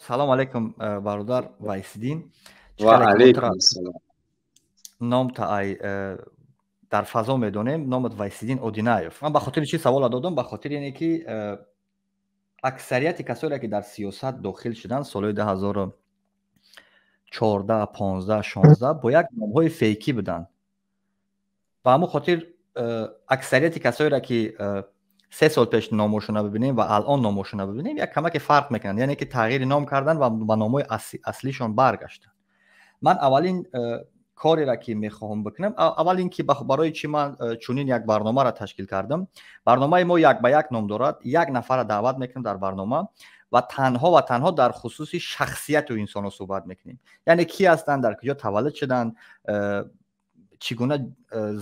Салом алейкум, бародар Вайсиддин. Ва алейкум ассалом. Номта ай дар фазо медонем, номат Вайсиддин Одинаев. Ман ба хотири чӣ савола додам? Ба хотири ине ки аксарияти касоне ки дар сиёсат дохил шуданд солҳои 2014, 15, 16 бо як номҳои фейкӣ буданд. Ба ҳамон хотир аксарияти касоеро ки 3 сол пеш номошона бибинем ва алон номошона бибинем, як камаке фарқ мекунанд, яъне ки тағйири ном карданд ва ба номҳои аслишон баргаштанд. Ман аввалин кореро ки мехоҳам бикунам, аввал ин ки барои чӣ ман чунин як барномаро ташкил кардам. Барномаи мо «Як ба як» ном дорад. Як нафарро даъват мекунем дар барнома ва танҳо ва танҳо дар хусуси шахсияту инсонҳо суҳбат мекунем, яъне кӣ ҳастанд, дар куҷо таваллуд шуданд, чӣ гуна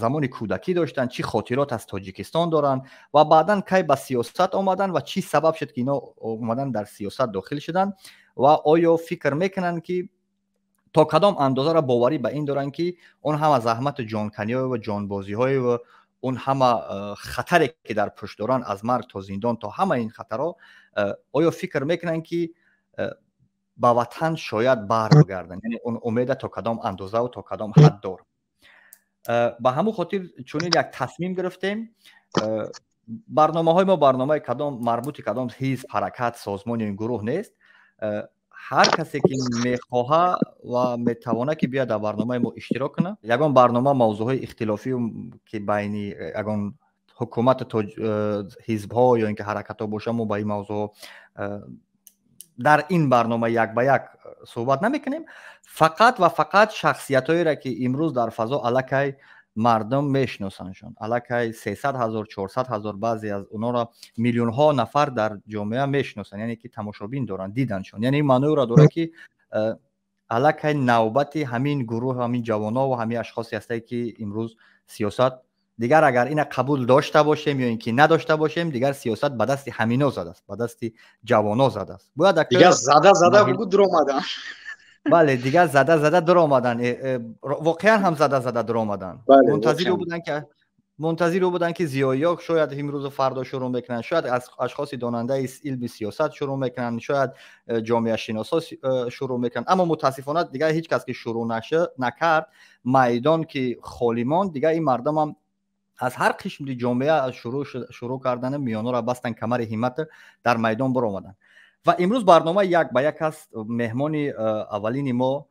замони кӯдакӣ доштанд, чӣ хотирот аз Тоҷикистон доранд ва баъдан кай ба сиёсат омаданд ва чӣ сабаб шуд, ки ино омадан дар сиёсат дохил шуданд ва оё фикр мекунанд, ки то кадом андозаро боварӣ ба ин доранд, ки он ҳама заҳмату ҷонканиҳою ва ҷонбозиҳою он ҳама хатаре ки дар пушт доранд, аз марг то зиндон, то ҳама ин хатарҳо, оё фикр мекунанд, ки ба ватан шояд барбигарданд, яъне он умеда то кадом андозаву то кадом ҳад дор. Ба ҳамон хотир чунин як тасмим гирифтем. Барномаҳои мо барномаи кадом марбути кадом ҳизб, ҳаракат, созмон ё гурӯҳ нест. Ҳар касе ки мехоҳа ва метавона, ки биёяд дар барномаи мо иштирок кунад. Ягон барнома мавзӯъҳои ихтилофӣ, ки байни ягон ҳукумату ҳизбҳо ё ин ки ҳаракатҳо боша, мо ба ин мавзӯъҳо дар ин барнома «Як ба як» суҳбат намекунем. Фақат ва фақат шахсиятҳоеро, ки имрӯз дар фазо аллакай мардум мешиносандшон, аллакай 300 000, 400 000, баъзе аз онҳоро миллионҳо нафар дар ҷомеа мешиносанд, яъне ки тамошобин доранд, диданшон. Яъне ин маъноеро дорад, ки аллакай навбати ҳамин гурӯҳ, ҳамин ҷавонҳо ва ҳамин ашхосе ҳастае, ки имрӯз сиёсат дигар, агар ина қабул дошта бошем ё ин ки надошта бошем, дигар сиёсат ба дасти ҳамино задааст, ба дасти ҷавоно задааст. Бояд дигар зада зада бугу дуромадан. Бале, дигар зада зада дуромадан. Воқеан ҳам зада зада дуромадан. Мунтазиру буданд, ки зиёиё шояд имрӯзу фардо шурӯъ мекунанд, шояд аз ашхоси донандаи илми сиёсат шурӯъ мекунанд, шояд ҷомеашиносо шурӯъ мекунанд, аммо мутаассифона дигар ҳеҷ кас ки шурӯъ накард, майдон ки холӣ монд, дигар ин мардумам аз ҳар қисми ҷомеа шурӯъ кардани миёнора бастан, камари ҳиммат, дар майдон баромаданд ва имрӯз барнома «Як ба як» аст. Меҳмони аввалини мо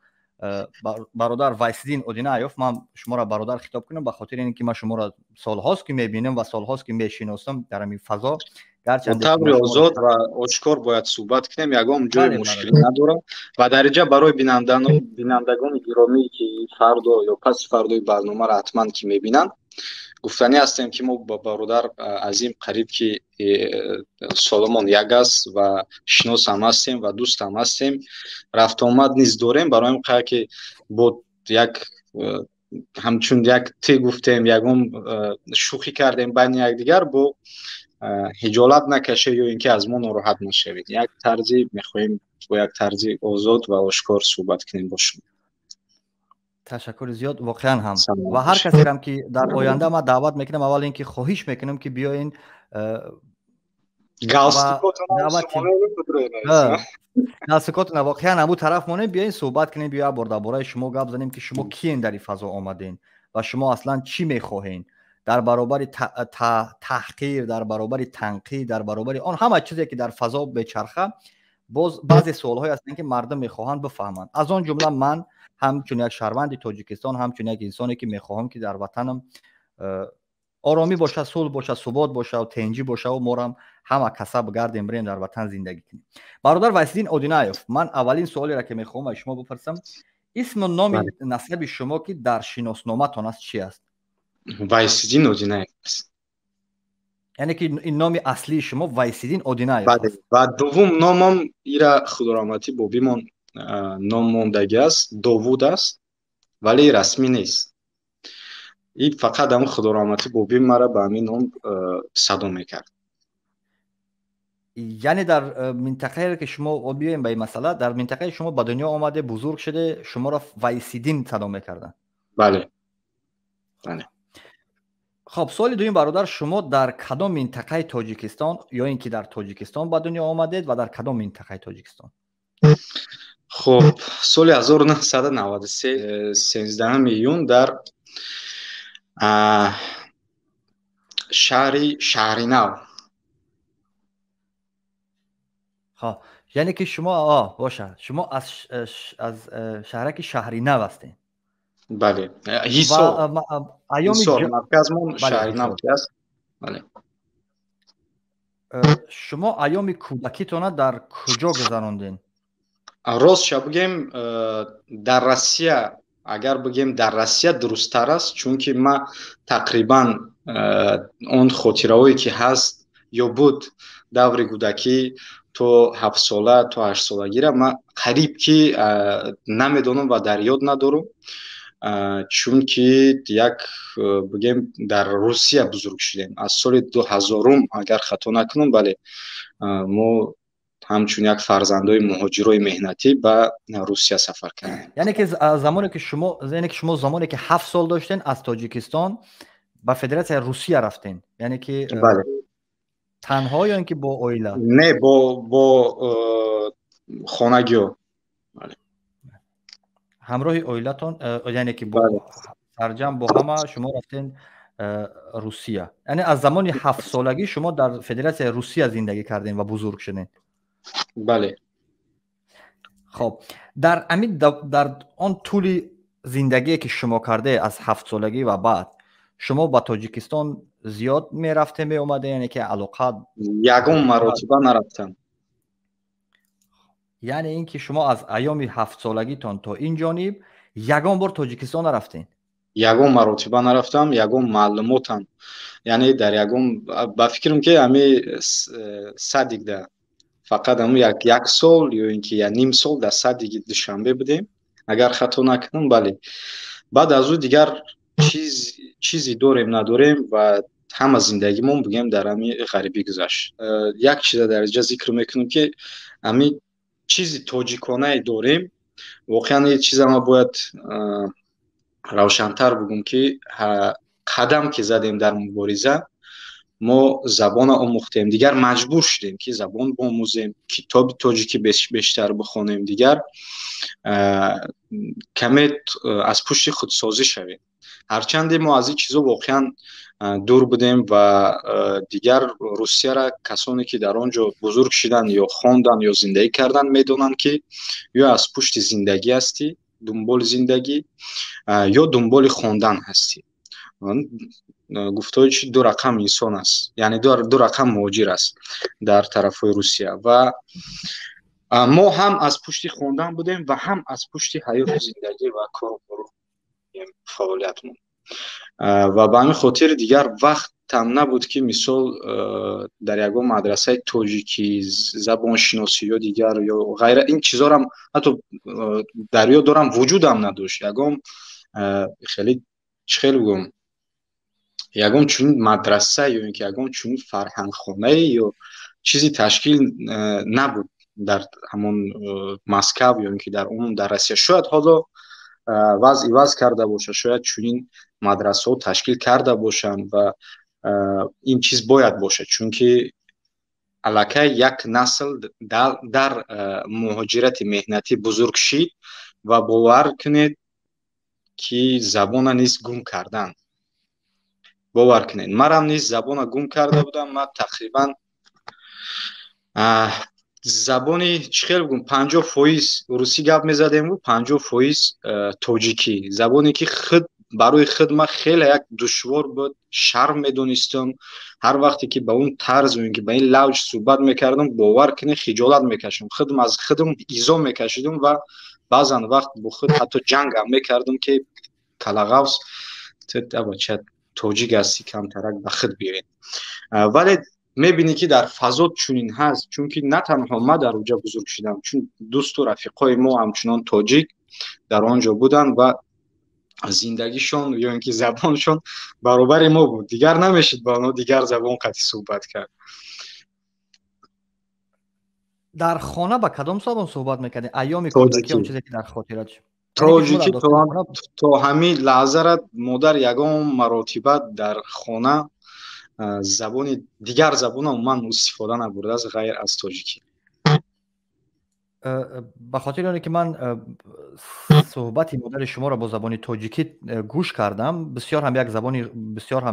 бародар Вайсиддин Одинаев. Ман шуморо бародар хитоб кунам ба хотири ин ки ман шуморо солҳост, ки мебинам ва солҳост, ки мешиносам дар ҳамин фазо. Таври озод ва ошкор бояд суҳбат кунем, ягон ҷои мушкилӣ надорам. Ва дар инҷа барои бинандагони гиромӣ, ки фардо ё паси фардои барномаро ҳатман ки мебинанд, гуфтанӣ ҳастем, ки мо ба бародар Азим қариб ки соломон як аст ва шиносам ҳастем ва дӯстам ҳастем, рафтуомад низ дорем. Барои қая ки бо як ҳамчун як ти гуфтем, ягон шӯхӣ кардем байни якдигар, бо ҳиҷолат накашед ё ин ки аз мо нороҳат нашавед. Як тарзи мехоҳем бо як тарзи озод ва ошкор суҳбат кунем бо шумо. Ташаккури зиёд. Воқеан ҳам ва ҳар касерам ки дар оянда ман даъват мекунам, аввал ин ки хоҳиш мекунам, ки биёен. Галстукотона воқеан ҳамун тараф монем, биёен суҳбат кунем, биё бор дар бораи шумо гап занем, ки шумо киен, дар ин фазо омаден ва шумо аслан чӣ мехоҳен дар баробари таҳқир, дар баробари танқид, дар баробари он ҳама чизе, ки дар фазо бечарха. Боз баъзе суолҳое ҳастанд, ки мардум мехоҳанд бифаҳманд. Аз он ҷумла ман ҳамчун як шаҳрванди Тоҷикистон, ҳамчун як инсоне, ки мехоҳам, ки дар ватанам оромӣ бошад, сулҳ бошад, субот бошад, тенҷӣ бошаву морам ҳама каса бигардем, бирем дар ватан зиндагӣ кунем. Бародар Вайсиддин Одинаев, ман аввалин суолеро, ки мехоҳам аз шумо бипурсам: исму номи насаби шумо, ки дар шиносноматон аст, чӣ аст? Вайсиддин Одинаев. Яъне ки ин номи аслии шумо Вайсиддин Одинаев? Ва дуввум номам, ира худораҳматӣ бобимон ном мондагӣ аст, Довуд аст, вале расмӣ нест. И фақат ҳамн худораҳматӣ бобим мара ба ҳамин ном садо мекард. Яъне дар минтақае, ки шумо, биёем ба ин масъала, дар минтақаи шумо ба дунё омаде, бузург шуде, шуморо Вайсиддин садо мекарданд? Бале. Хоб, суоли дуюм, бародар: шумо дар кадом минтақаи Тоҷикистон ё ин ки дар Тоҷикистон ба дунё омадед ва дар кадом минтақаи Тоҷикистон? Хуб, соли 1993, 13 июн, дар шаҳри Шаҳринав. Хоб, яъне ки шумо, боша, шумо аз шаҳраки Шаҳринав ҳастед? Бале, Ҳисор, марказмон Шаҳринав аст, бале. Шумо айёми кӯдакитона дар куҷо гузарондед? Ростша бигем, дар Россия. Агар бигем, дар Россия дурусттар аст, чунки ман тақрибан он хотираҳое ки ҳаст ё буд, даври кӯдакӣ то 7-сола, то 8-солагира ман қариб ки намедонам ва дар ёд надорам, чунки як бигем, дар Русия бузург шудем аз соли 2000-ум, агар хато накунам. Бале, мо ҳамчун як фарзандои муҳоҷирои меҳнатӣ ба Русия сафар кардем. Яъне ки замоне ки шумо, яъне ки шумо замоне ки 7 сол доштен, аз Тоҷикистон ба Федератсияи Русия рафтен, яъне ки Бале. Танҳо ё ин ки бо оила? Не, бо хонагиҳо. Ҳамроҳи оилатон, яъне ки бо сарҷам, бо ҳама шумо рафтен Русия. Яъне аз замони 7-солагӣ шумо дар Федератсияи Русия зиндагӣ кардем ва бузург шудем? Бале. Хоб, дар ами дар он тӯли зиндагие ки шумо карде, аз 7-солагӣ ва баъд, шумо ба Тоҷикистон зиёд мерафте, меомаде, яъне ки алоқа? Ягон маротиба нарафтам. Яъне ин ки шумо аз айёми 7-солагитон то ин ҷониб ягон бор Тоҷикистон нарафтем? Ягон маротиба нарафтам, ягон маълумотам, яъне дар ягон, ба фикрам ки ами садикда фақат ҳамн як сол ё ин ки як ним сол дар садики Душанбе будем, агар хато накунам, бале. Баъд аз ӯ дигар чизе дорем, надорем ва ҳама зиндагимон, бигем, дар ҳами ғарибӣ гузашт. Як чиза дар инҷа зикр мекунам, ки ҳами чизи тоҷиконае дорем. Воқеан ин чиза ма бояд равшантар бигӯм, ки қадам ки задем дар мубориза, мо забона омӯхтем. Дигар маҷбур шудем, ки забон биомӯзем, китоби тоҷикӣ бештар бихонем, дигар каме аз пушти худсозӣ шавем. Ҳарчанде мо аз ин чизо воқеан дур будем ва дигар Русияра касоне ки дар он ҷо бузург шиданд ё хонданд ё зиндагӣ карданд, медонанд, ки ё аз пушти зиндагӣ ҳастӣ, дунболи зиндагӣ, ё дунболи хондан ҳастӣ. Гуфтои чи, ду рақам инсон аст, яъне ду рақам муҳоҷир аст дар тарафҳои Русия. Ва мо ҳам аз пушти хондан будем ва ҳам аз пушти ҳаёту зиндагӣ ва кору фаъолиятмон. Ва ба ҳамин хотир дигар вақтам набуд, ки мисол дар ягон мадрасаи тоҷикӣ, забоншиносӣ ё дигар ё ғайра, ин чизорам ҳатто дар ёд дорам, вуҷудам надошт ягон хеле, чӣ хел бигӯм, ягон чунин мадраса ё ин ки ягон чунин фарҳангхонае ё чизи ташкил набуд дар ҳамон Москав ё ин ки дар умум дар Россия. Шояд ҳоло вазъ иваз карда бошад, шояд чунин мадрасаҳо ташкил карда бошанд ва ин чиз бояд бошад, чунки аллакай як насл дар муҳоҷирати меҳнатӣ бузург шид. Ва бовар кунед, ки забона низ гум кардан, бовар кунед, марам низ забона гум карда будам. Ман тақрибан забони, чӣ хел бигӯм, 50% русӣ гап мезадему 50% тоҷикӣ. Забоне ки худ барои худ ман хеле як душвор буд, шарм медонистам. Ҳар вақте ки ба он тарз ё ин ки ба ин лавҷ суҳбат мекардам, бовар кунед, хиҷолат мекашидам, худам аз худам изо мекашидам ва баъзан вақт бо худ ҳатто ҷангам мекардам, ки калағавс, бача, тоҷик ҳастӣ, камтарак ба худ биёед. Вале мебинӣ, ки дар фазо чунин ҳаст, чунки на танҳо ман дар оҷа бузург шудам, чун дӯсту рафиқҳои мо ҳамчунон тоҷик дар он ҷо буданд ва зиндагишон ё ин ки забоншон баробари мо буд. Дигар намешид ба онҳо дигар забон қатъи суҳбат кард. Дар хона ба кадом забон суҳбат мекардед айёми кӯдакӣ, он чизе ки дар хотират? Тоҷикӣ. То ҳамин лаҳзара модар ягон маротиба дар хона забони дигар забона умуман истифода набурдааст, ғайр аз тоҷикӣ. Ба хотири оне ки ман суҳбати модари шуморо бо забони тоҷикӣ гӯш кардам, бисёр ҳам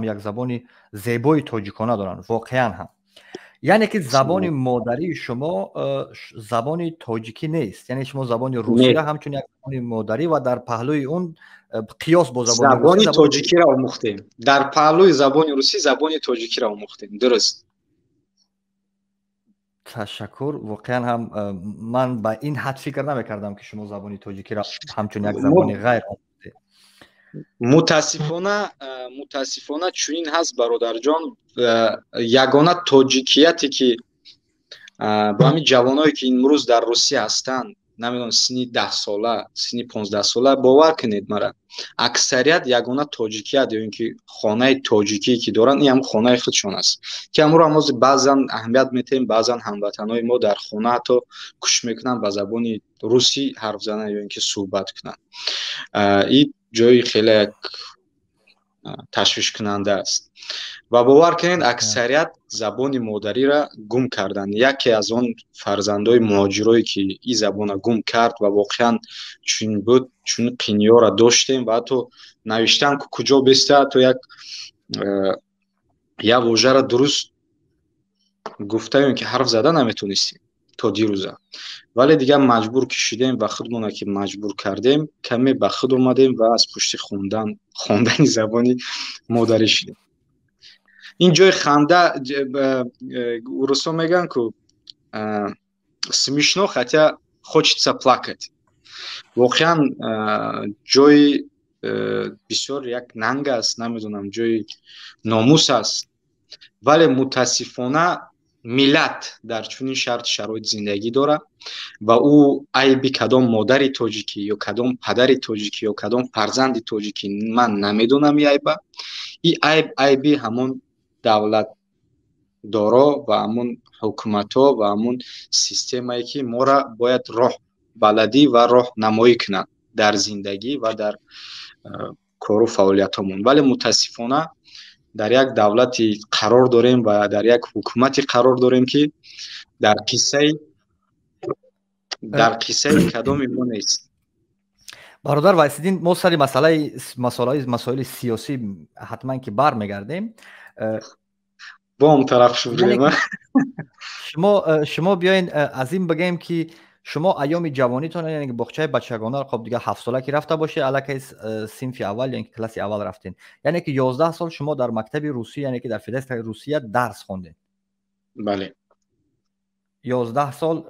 як забони зебои тоҷикона доранд воқеан ҳам. Яъне ки забони модарии шумо забони тоҷикӣ нест, яъне шумо забони русиро ҳамчун як забони модарӣ ва дар паҳлӯи он қиёс бо забони тоҷикиро омӯхтем. Дар паҳлӯи забони русӣ забони тоҷикиро омӯхтем, дуруст. Ташаккур. Воқеан ҳам ман ба ин ҳад фикр намекардам, ки шумо забони тоҷикиро ҳамчун як забони ғайр омӯхтед. Мутаассифона, чунин ҳаст, бародарҷон. Ягона тоҷикияте, ки бо ҳамин ҷавоное, ки имрӯз дар Русия ҳастанд, намедонам, синни 10-сола, синни 15-сола, бовар кунед мара, аксарият ягона тоҷикият ё ин ки хонаи тоҷикие, ки доранд, ин ҳам хонаи худшон аст, ки ҳамуро ҳам ҳозир баъзан аҳамият метаҳем. Баъзан ҳамватанҳои мо дар хона ҳатто кӯшиш мекунанд ба забони русӣ ҳарф зананд ё ин ки суҳбат кунанд. Ин ҷои хеле як ташвишкунанда аст ва бовар кунед, аксарият забони модариро гум карданд. Яке аз он фарзандои муҳоҷирое, ки ин забонро гум кард, ва воқеан чунин буд, чунин қиниёро доштем ва ҳатто навиштан куҷо беста, ҳатто як вожаро дуруст гуфта ё ки ҳарф зада наметонистем то дирӯза. Вале дигар маҷбур ки шудем ва худмона ки маҷбур кардем, каме ба худ омадем ва аз пушти хондани забони модарӣ шудем. Ин ҷои ханда, русо мегӯянд ку, смешно, хотя хочется плакать. Воқеан ҷои бисёр як нанг аст, намедонам, ҷои номус аст, вале мутаассифона миллат дар чунин шарт шароит зиндагӣ дорад ва ӯ айби кадом модари тоҷикӣ ё кадом падари тоҷикӣ ё кадом фарзанди тоҷикӣ, ман намедонам. И айба, и айб айби ҳамон давлатдоро ва ҳамон ҳукуматҳо ва ҳамон системае, ки мора бояд роҳ баладӣ ва роҳнамоӣ кунанд дар зиндагӣ ва дар кору фаъолиятҳомон. Вале мутаассифона дар як давлати қарор дорем ва дар як ҳукумате қарор дорем, ки дар қиссаи кадоми мо нест. Бародар Вайсиддин, мо сари масъалаи масоили сиёсӣ ҳатман ки бармегардем. Бо он тараф шудем. Шумо биёен аз ин бигӯем, ки шумо айёми ҷавонитон, яъне ки боғчаи бачагона, хоб, дига 7-сола ки рафта бошед, аллакай синфи аввал ё ки класси аввал рафтен, яъне ки 11 сол шумо дар мактаби русӣ, яъне ки дар Федератсияи Русия дарс хондед. Бале. 11 сол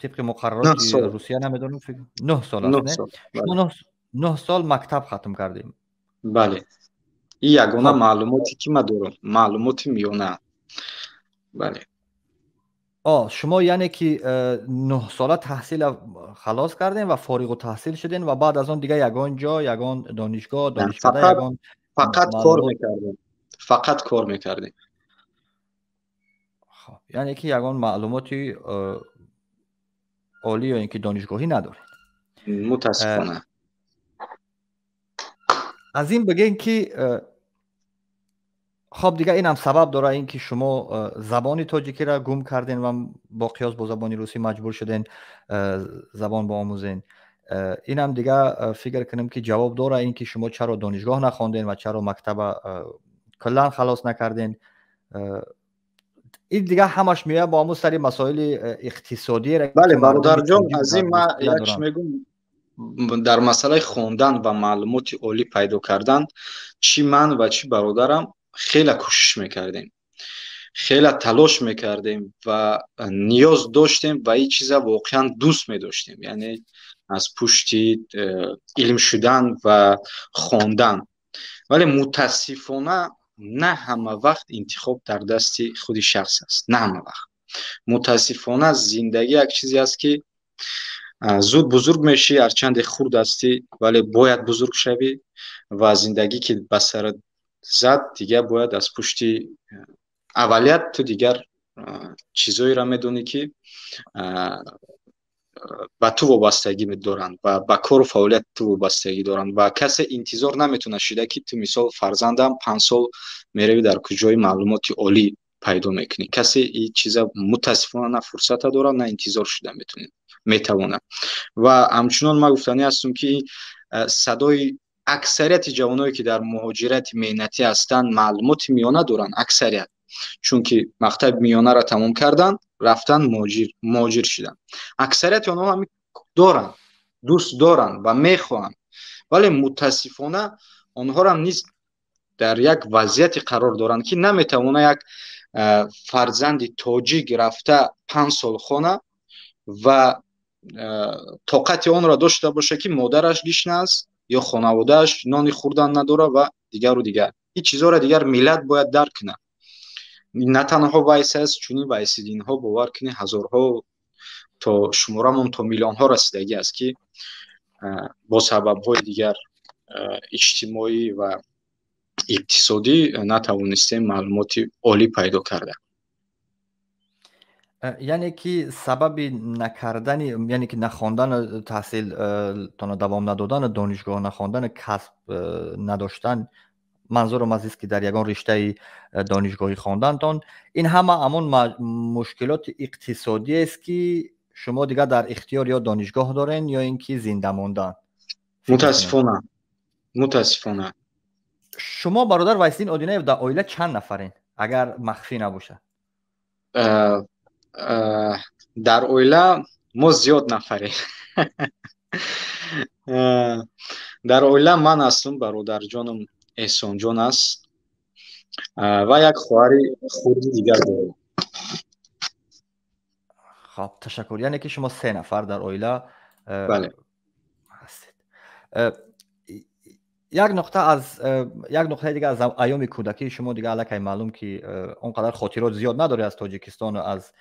тибқи муқаррароти Русия, намедонам, 9 сол аст, шумо 9 сол мактаб хатм кардем. Бале, ин ягона маълумоте, ки ман дорам, маълумоти миёна, бале. О, шумо яъне ки 9-сола таҳсила халос кардем ва фориғу таҳсил шудем ва баъд аз он дига ягон ҷо, ягон донишгоҳ, донишкада, ягон Фақат кор мекардем, фақат кор мекардем. Яъне ки ягон маълумоти олӣ ё ин ки донишгоҳӣ надоред. Мутаассифона. Аз ин бигем, ки хоб, дига инам сабаб дора, ин ки шумо забони тоҷикиро гум карден ва бо қиёс бо забони русӣ маҷбур шуден забон боомӯзен. Инам дига фикр кунем, ки ҷавоб дора, ин ки шумо чаро донишгоҳ нахонден ва чаро мактаба куллан халос накарден. Ин дига ҳамаш меояд бо ҳамун сари масоили иқтисодӣ. Бале, бародарҷон, аз ин ман як чиз мегӯм. Дар масъалаи хондан ва маълумоти олӣ пайдо кардан, чӣ ман ва чӣ бародарам хеле кӯшиш мекардем, хеле талош мекардем ва ниёз доштем ва ин чиза воқеан дӯст медоштем, яъне аз пушти илм шудан ва хондан. Вале мутаассифона на ҳама вақт интихоб дар дасти худи шахс аст, на ҳама вақт. Мутаассифона зиндагӣ як чизе аст, ки зуд бузург мешӣ, ҳарчанде хурд ҳастӣ, вале бояд бузург шавӣ ва зиндагӣ ки ба сарат зад, дигар бояд аз пушти аввалият ту дигар чизоеро медонӣ, ки ба ту вобастагӣ доранд ва ба кору фаъолияти ту вобастагӣ доранд ва касе интизор наметавонад шида, ки ту, мисол, фарзандам, 5 сол меравӣ, дар куҷои маълумоти олӣ пайдо мекунӣ. Касе ин чиза мутаассифона на фурсата дорад, на интизор шуда метавонад. Метавонад. Ва ҳамчунон ман гуфтанӣ ҳастам, ки садои аксарияти ҷавоное, ки дар муҳоҷирати меҳнатӣ ҳастанд, маълумоти миёна доранд аксарият, чунки мактаби миёнаро тамом карданд, рафтанд, муҳоҷир шуданд. Аксарияти онҳо ҳамин доранд, дӯст доранд ва мехоҳанд, вале мутаассифона онҳоро низ дар як вазъияте қарор доранд, ки наметавона як фарзанди тоҷик рафта 5 сол хона ва тоқати онро дошта боша, ки модараш гишна аст ё хонаводааш нони хӯрдан надорад ва дигару дигар. Ин чизҳоро дигар миллат бояд дарк кунад. На танҳо Вайс аст, чунин вайсиддинҳо, бовар кунед, ҳазорҳо то шуморамон то миллионҳо расидагӣ аст, ки бо сабабҳои дигар иҷтимоӣ ва иқтисодӣ натавонистем маълумоти олӣ пайдо карда. Яъне ки сабаби накардани, яъне ки нахондану таҳсилтона давом надодану донишгоҳ нахондану касб надоштан, манзурам аз ист, ки дар ягон риштаи донишгоҳӣ хондантон, ин ҳама ҳамон мушкилоти иқтисодиест, ки шумо дигар дар ихтиёр ё донишгоҳ дорен, ё ин ки зинда мондан. Мутаассифона, мутаассифона. Шумо, бародар Вайсиддин Одинаев, дар оила чанд нафарен, агар махфӣ набошад? Дар оила мо зиёд нафарем. Дар оила ман ҳастам, бародарҷонам Эҳсонҷон аст ва як хоҳари хурди дигар дорем. Хоб, ташаккур. Яъне ки шумо се нафар дар оила Бале. ҳастед. Як нуқта аз як нуқтаи дигар аз айёми кӯдакии шумо. Дигар аллакай маълум, ки он қадар хотирот зиёд надоред аз Тоҷикистону аз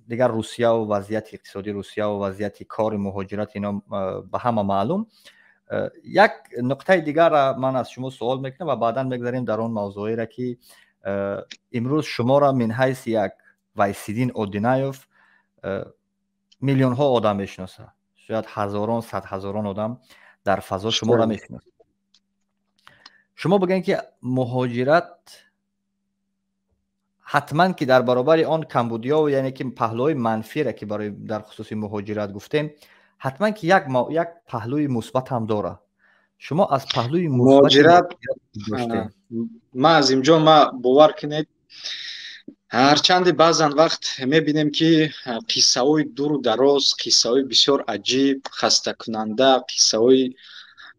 дигар Русияву вазъияти иқтисодии Русияву вазъияти кори муҳоҷират, ино ба ҳама маълум. Як нуқтаи дигарра ман аз шумо суол мекунам ва баъдан мегзарем дар он мавзӯеро, ки имрӯз шуморо мин ҳайси як Вайсиддин Одинаев миллионҳо одам мешиносад, шояд ҳазорон, садҳазорон одам дар фазо шуморо мешиносад. Шумо бигӯед, ки муҳоҷират ҳатман ки дар баробари он камбудиёву, яъне ки паҳлӯҳои манфире, ки барои дар хусуси муҳоҷират гуфтем, ҳатман ки як паҳлӯи мусбат ҳам дорад. Шумо аз паҳлӯи муҳоҷират ма, Азимҷон, ма, бовар кунед, ҳарчанде баъзан вақт мебинем, ки қиссаҳои дуру дароз, қиссаҳои бисёр аҷиб, хастакунанда, қиссаҳои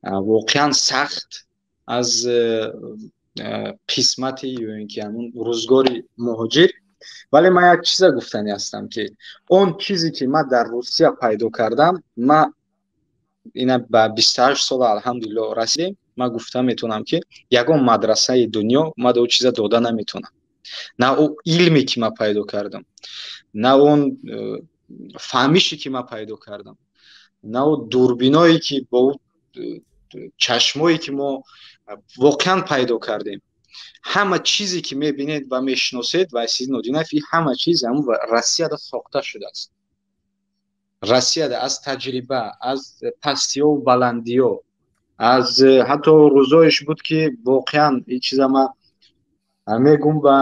воқеан сахт аз қисмати ё ин ки ҳамун рӯзгори муҳоҷир, вале ман як чиза гуфтанӣ ҳастам, ки он чизе, ки ман дар Русия пайдо кардам, ма ина ба 28 сола, алҳамдулилло, расидем, ман гуфта метавонам, ки ягон мадрасаи дунё ма ӯ чиза дода наметавонам. На ӯ илме, ки ман пайдо кардам, на он фаҳмише, ки ман пайдо кардам, на ӯ дурбиное, ки бо ӯ чашмое, ки мо воқеан пайдо кардем. Ҳама чизе, ки мебинед ва мешиносед, Вайсиддин Одинаев, ҳама чиз ҳамун Россияда сохта шудааст. Россияда аз таҷриба, аз пастиёву баландиё, аз ҳатто рӯзоеш буд, ки воқеан ин чиза ма мегум ба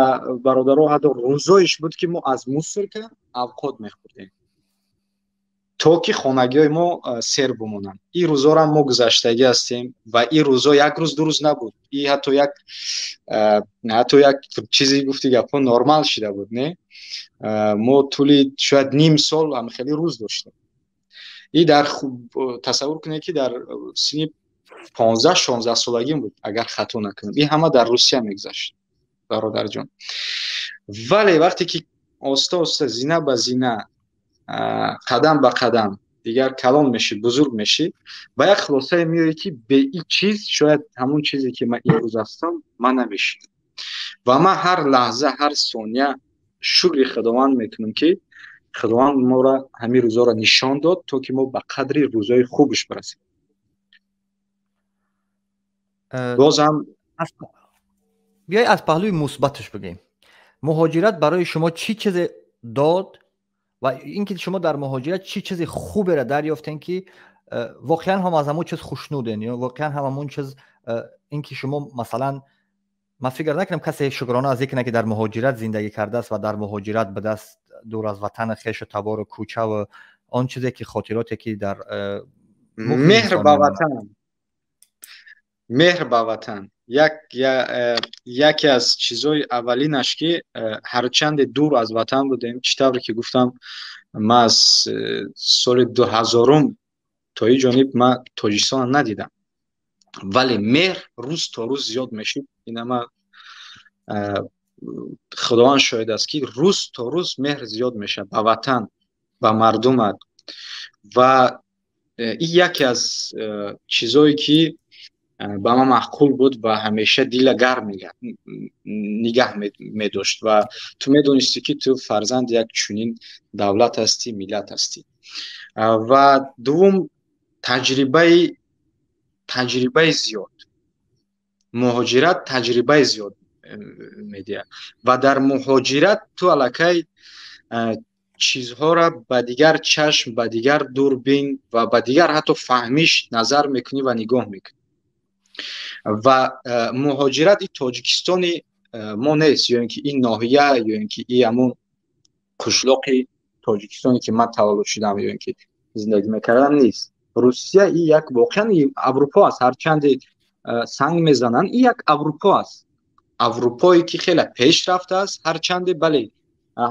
бародаро, ҳатто рӯзоеш буд, ки мо аз мусорка авқот мехӯрдем, то ки хонагиҳои мо сер бимонанд. Ин рӯзорам мо гузаштагӣ ҳастем ва ин рӯзо як рӯз, 2 рӯз набуд. И ҳатто як чизе, гуфти гапҳо, нормал шида буд, не? Мо тӯли шояд ним сол ҳам хеле рӯз доштем. И дар тасаввур кунед, ки дар синни 15-16 солагим буд, агар хато накунам. Ин ҳама дар Русия мегузашт, бародарҷон. Вале вақте ки оста оста, зина ба зина, қадам ба қадам дигар калон мешӣ, бузург мешӣ, ба як хулосае меоӣ, ки бе ин чиз шояд ҳамон чизе, ки ман имрӯз ҳастам, ман намешидам. Ва ман ҳар лаҳза, ҳар сония шукри Худованд мекунам, ки Худованд моро ҳамин рӯзоро нишон дод, то ки мо ба қадри рӯзои хубаш бирасем бозам. Биёй, аз паҳлӯи мусбаташ бигӯем. Муҳоҷират барои шумо чӣ чизе дод ва ин ки шумо дар муҳоҷират чӣ чизи хуберо дарёфтем, ки воқеан ҳам аз ҳамон чиз хушнуден ё воқеан ҳам ҳамон чиз, ин ки шумо, масалан, ман фикр накунам касе шукрона аз ин кунад, ки дар муҳоҷират зиндагӣ кардааст ва дар муҳоҷират ба даст, дур аз ватани хешу табору кӯчаву Он чизе ки хотироте ки дар меҳр ба ватан, меҳр ба ватан яке аз чизҳои аввалинаш, ки ҳарчанде дур аз ватан будем, чӣ тавре ки гуфтам, ман аз соли 2000-ум то ин ҷониб ман Тоҷикистонро надидам, вале меҳр рӯз то рӯз зиёд мешуд. Ина ма Худованд шоҳид аст, ки рӯз то рӯз меҳр зиёд мешавад ба ватан, ба мардумат. Ва ин яке аз чизое ки ба ман маъқул буд ва ҳамеша дила гарм нигаҳ медошт ва ту медонистӣ, ки ту фарзанди як чунин давлат ҳастӣ, миллат ҳастӣ. Ва дуввум, таҷрибаи зиёд. Муҳоҷират таҷрибаи зиёд медиҳад ва дар муҳоҷират ту аллакай чизҳоро ба дигар чашм, ба дигар дурбин ва ба дигар ҳатто фаҳмиш назар мекунӣ ва нигоҳ мекунӣ. Ва муҳоҷират ин Тоҷикистони мо нест, ё ин ки ин ноҳия, ё ин ки и ҳамун қишлоқи Тоҷикистоне, ки ман таваллуд шудам ё ин ки зиндагӣ мекардам, нест. Русия и як воқеан Аврупо аст. Ҳарчанде санг мезананд, и як Аврупо аст, Аврупое ки хеле пеш рафтааст. Ҳарчанде, бале,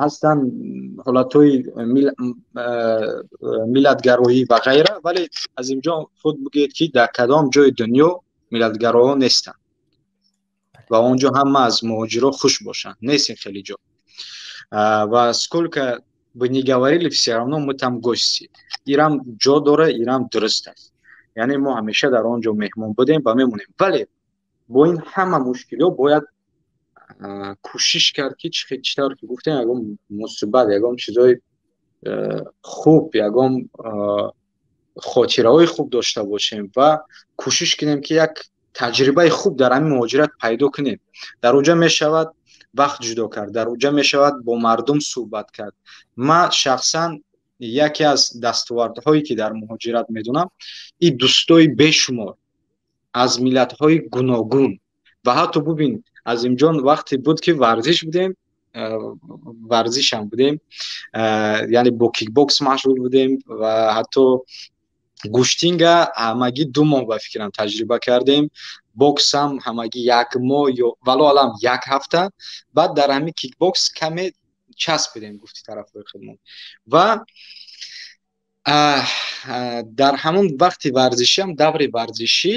ҳастанд ҳолатҳои миллатгароӣ ва ғайра, вале, Азимҷон, худ бигӯед, ки дар кадом ҷои дунё миллатгароҳо нестанд ва он ҷо ҳама аз муҳоҷиро хуш бошанд? Нест ин хеле ҷо. Ва сколько бы ни говорили, все равно мы там гости. Ирам ҷо дора, ирам дуруст аст, яъне мо ҳамеша дар он ҷо меҳмон будем ва мемонем. Вале бо ин ҳама мушкилиҳо бояд кӯшиш кард, ки чӣ тавр ки гуфтем, ягон мусибат, ягон чизои хуб, ягон хотираҳои хуб дошта бошем ва кӯшиш кунем, ки як таҷрибаи хуб дар ҳамин муҳоҷират пайдо кунем. Дар оҷа мешавад вақт ҷудо кард, дар оҷа мешавад бо мардум суҳбат кард. Ман шахсан яке аз дастовардҳое, ки дар муҳоҷират медонам, ин дӯстои бешумор аз миллатҳои гуногун. Ва ҳатто бубин, Азимҷон, вақте буд, ки варзиш будем, варзишам будем, яъне бо кикбокс машғул будем ва ҳатто гӯштинга ҳамагӣ 2 моҳ, ба фикрам, таҷриба кардем, боксам ҳамагӣ як моҳ ё, валлоҳу аълам, як ҳафта. Баъд дар ҳамин кикбокс каме часпидем, гуфти тарафҳои худмон. Ва дар ҳамон вақти варзишиам, даври варзишӣ,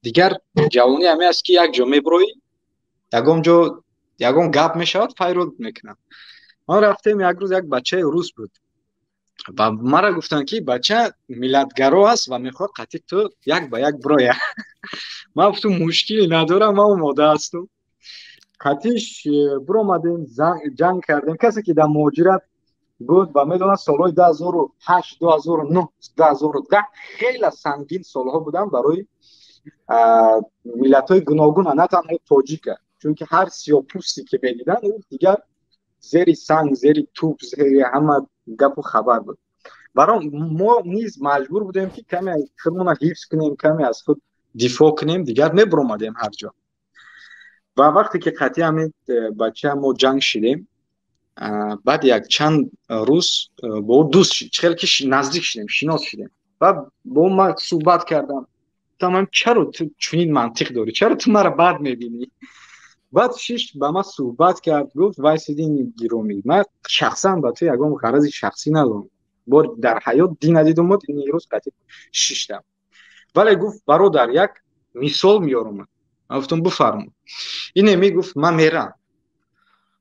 дигар ҷавонӣ ҳаме аст, ки як ҷо мебироӣ, ягон ҷо ягон гап мешавад, файрод мекунам. Мо рафтем як рӯз, як бачаи рус буд ва мара гуфтанд, ки бача миллатгаро аст ва мехоҳад қатъи ту як ба як бироя. Ман гуфтам, мушкиле надорам, ман омода ҳастам. Қатиш биромадем, ҷанг кардем. Касе ки дар муҳоҷират буд ва медонад, солҳои 2008, 2009, 2010 хеле сангин солҳо буданд барои миллатҳои гуногуна, на танҳо тоҷика, чунки ҳар сиёҳпӯсте ки медиданд, ӯ дигар зери санг, зери туп, зери ҳама гапу хабар буд. Баром мо низ маҷбур будем, ки каме аз худмона ҳифз кунем, каме аз худ дифоъ кунем. Дигар мебуромадем ҳар ҷо. Ва вақте ки қатъи ҳамин бача мо ҷанг шидем, баъд як чанд рӯз бо ӯ дӯст, хеле ки наздик шидем, шинос шидем ва бо ӯ ман суҳбат кардам. Гуфтам, чаро ту чунин мантиқ дорӣ, чаро ту маро бад мебинӣ? Баъд шишт, ба ман суҳбат кард, гуфт: «Вайсидини гиромӣ, ман шахсан ба ту ягон ғарази шахсӣ надорам, бор дар ҳаёт дӣ надидумуд, ин рӯз қатъи шиштам». Вале гуфт: «Бародар, як мисол меёрам». Ман гуфтам: «Бифармо». Ине мегуфт: «Ман мерам,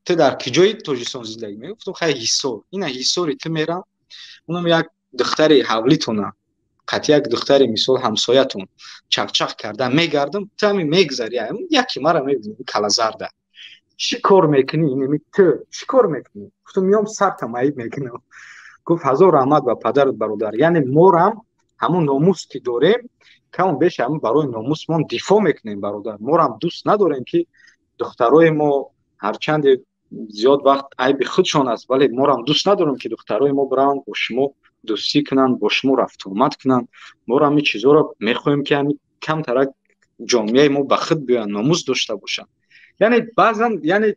ту дар куҷои Тоҷикистон зиндагӣ?» Мегуфтам: «Хай, Ҳисор». «Ина Ҳисори ту мерам, унам як духтари ҳавлитона қатъи як духтари, мисол, ҳамсоятон чақчақ карда мегардам, ту ҳами мегзари, яке мара мебини, калазарда чӣ кор мекунӣ? Инеми ту чӣ кор мекунӣ?» Гуфтам: «Меом, сарта маиб мекунам». Гуфт: «Ҳазор раҳмат ба падарат, бародар». Яъне морам ҳамун номус ки дорем, каму беш ҳамун барои номусмон дифоъ мекунем, бародар. Морам дӯст надорем, ки духтарои мо, ҳарчанде зиёд вақт айби худшон аст, вале морам дӯст надорем, ки духтарои мо бираванд, бо шумо дӯстӣ кунанд, бо шумо рафтуомад кунанд. Моро ҳамин чизҳоро мехоҳем, ки ҳамин камтарак ҷомеаи мо ба худ биёянд, номус дошта бошанд. Яъне баъзан, яъне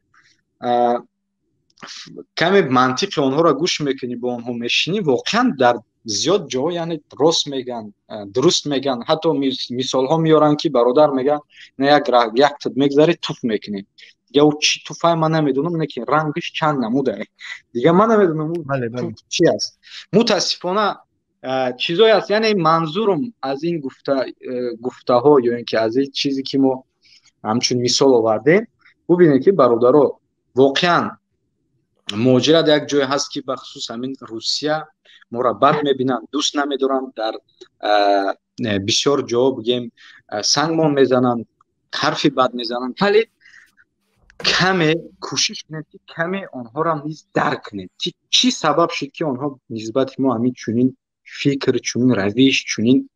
Каме мантиқи онҳоро гӯш мекунӣ, бо онҳо мешинӣ, воқеан дар зиёд ҷоҳо, яъне рост мегӯянд, дуруст мегӯянд. Ҳатто мисолҳо меоранд, ки бародар мегӯянд, на як як тут мегзарӣ, туф мекунӣ. Дига ӯ чӣ туфай, ман намедонам, не ки рангаш чанд намудае, дига ман намедонам туф чи аст. Мутаассифона, чизое аст. Яъне манзурум аз ин гуфтаҳо ё ин ки аз ин чизе, ки мо ҳамчун мисол овардем, бубинед, ки бародаро, воқеан муҳоҷират як ҷое ҳаст, ки бахусус ҳамин Русия моро бад мебинанд, дӯст намедоранд, дар бисёр ҷо, бигем, сангмон мезананд, ҳарфи бад мезананд, вале каме кӯшиш кунед, ки каме онҳоро низ дарк кунед, ки чӣ сабаб шуд, ки онҳо нисбати мо ҳамин чунин фикр, чунин равиш, чунин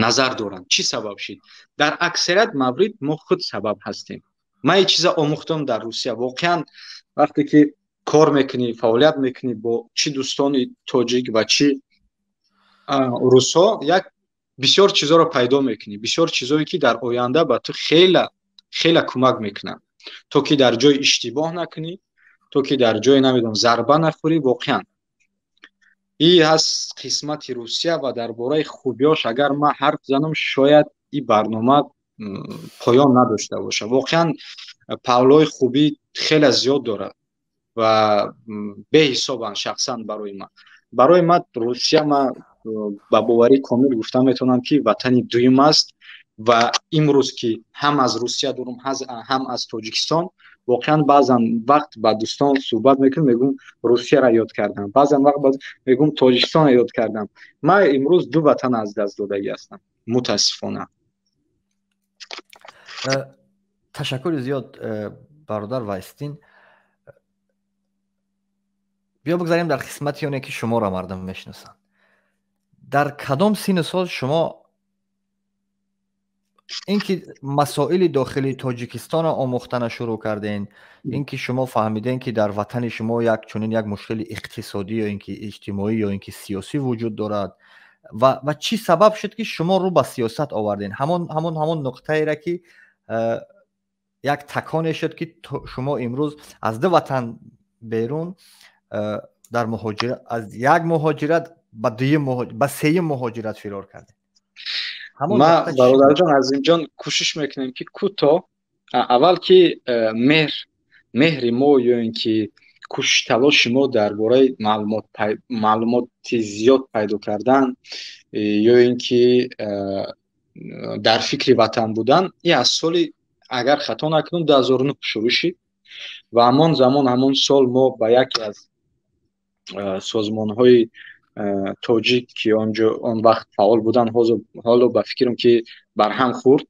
назар доранд, чӣ сабаб шуд. Дар аксарият маврид мо худ сабаб ҳастем. Ман ин чиза омӯхтам дар Русия. Воқеан, вақте ки кор мекунӣ, фаъолият мекунӣ бо чӣ дӯстони тоҷик ва чӣ русҳо, як бисёр чизоро пайдо мекунӣ, бисёр чизое, ки дар оянда ба ту хела хела кӯмак мекунанд, то ки дар ҷои иштибоҳ накунӣ, то ки дар ҷое, намедонам, зарба нахӯрӣ. Воқеан, и ҳаст қисмати Русия. Ва дар бораи хубиёш агар ман ҳарф занам, шояд и барнома поён надошта бошад. Воқеан, паҳлӯи хубӣ хеле зиёд дорад ва беҳисобанд. Шахсан барои ман Русия, ман ба боварии комил гуфта метавонам, ки ватани дуюм аст. Ва имрӯз, ки ҳам аз Русия дурум, ҳам аз Тоҷикистон, воқеан, баъзан вақт ба дӯстон суҳбат мекунам, мегӯм, Русияро ёд кардам, баъзан вақт мегӯм, Тоҷикистонро ёд кардам. Ман имрӯз ду ватан аз даст додагӣ ҳастам, мутаассифона. Ташаккури зиёд, бародар Вайсдин. Биё бигзарем дар қисмати оне, ки шуморо мардум мешиносанд. Дар кадом синну сол шумо ин ки масоили дохилии Тоҷикистонро омӯхтана шурӯъ карден, ин ки шумо фаҳмиден, ки дар ватани шумо як чунин як мушкили иқтисодӣ ё ин ки иҷтимоӣ ё ин ки сиёсӣ вуҷуд дорад, ва чӣ сабаб шуд, ки шумо рӯ ба сиёсат оварден? Ҳамон нуқтаера, ки як таконе шуд, ки шумо имрӯз аз ду ватан берун дар муҳоҷират, аз як муҳоҷират ба дуюм, ба сеюм муҳоҷират фирор кардем. Ма, бародарҷон Азимҷон, кӯшиш мекунем, ки кӯтоҳ. Аввал ки меҳри мо ё ин ки кӯшиш, талоши мо дар бораи маълумоти зиёд пайдо кардан ё ин ки дар фикри ватан будан и аз соли, агар хато накунам, 2009 шурӯъ шид. Ва ҳамон замон, ҳамон сол мо ба яке аз созмонҳои тоҷик, ки онҷо он вақт фаъол буданд, ҳоло ба фикрам, ки барҳам хӯрд,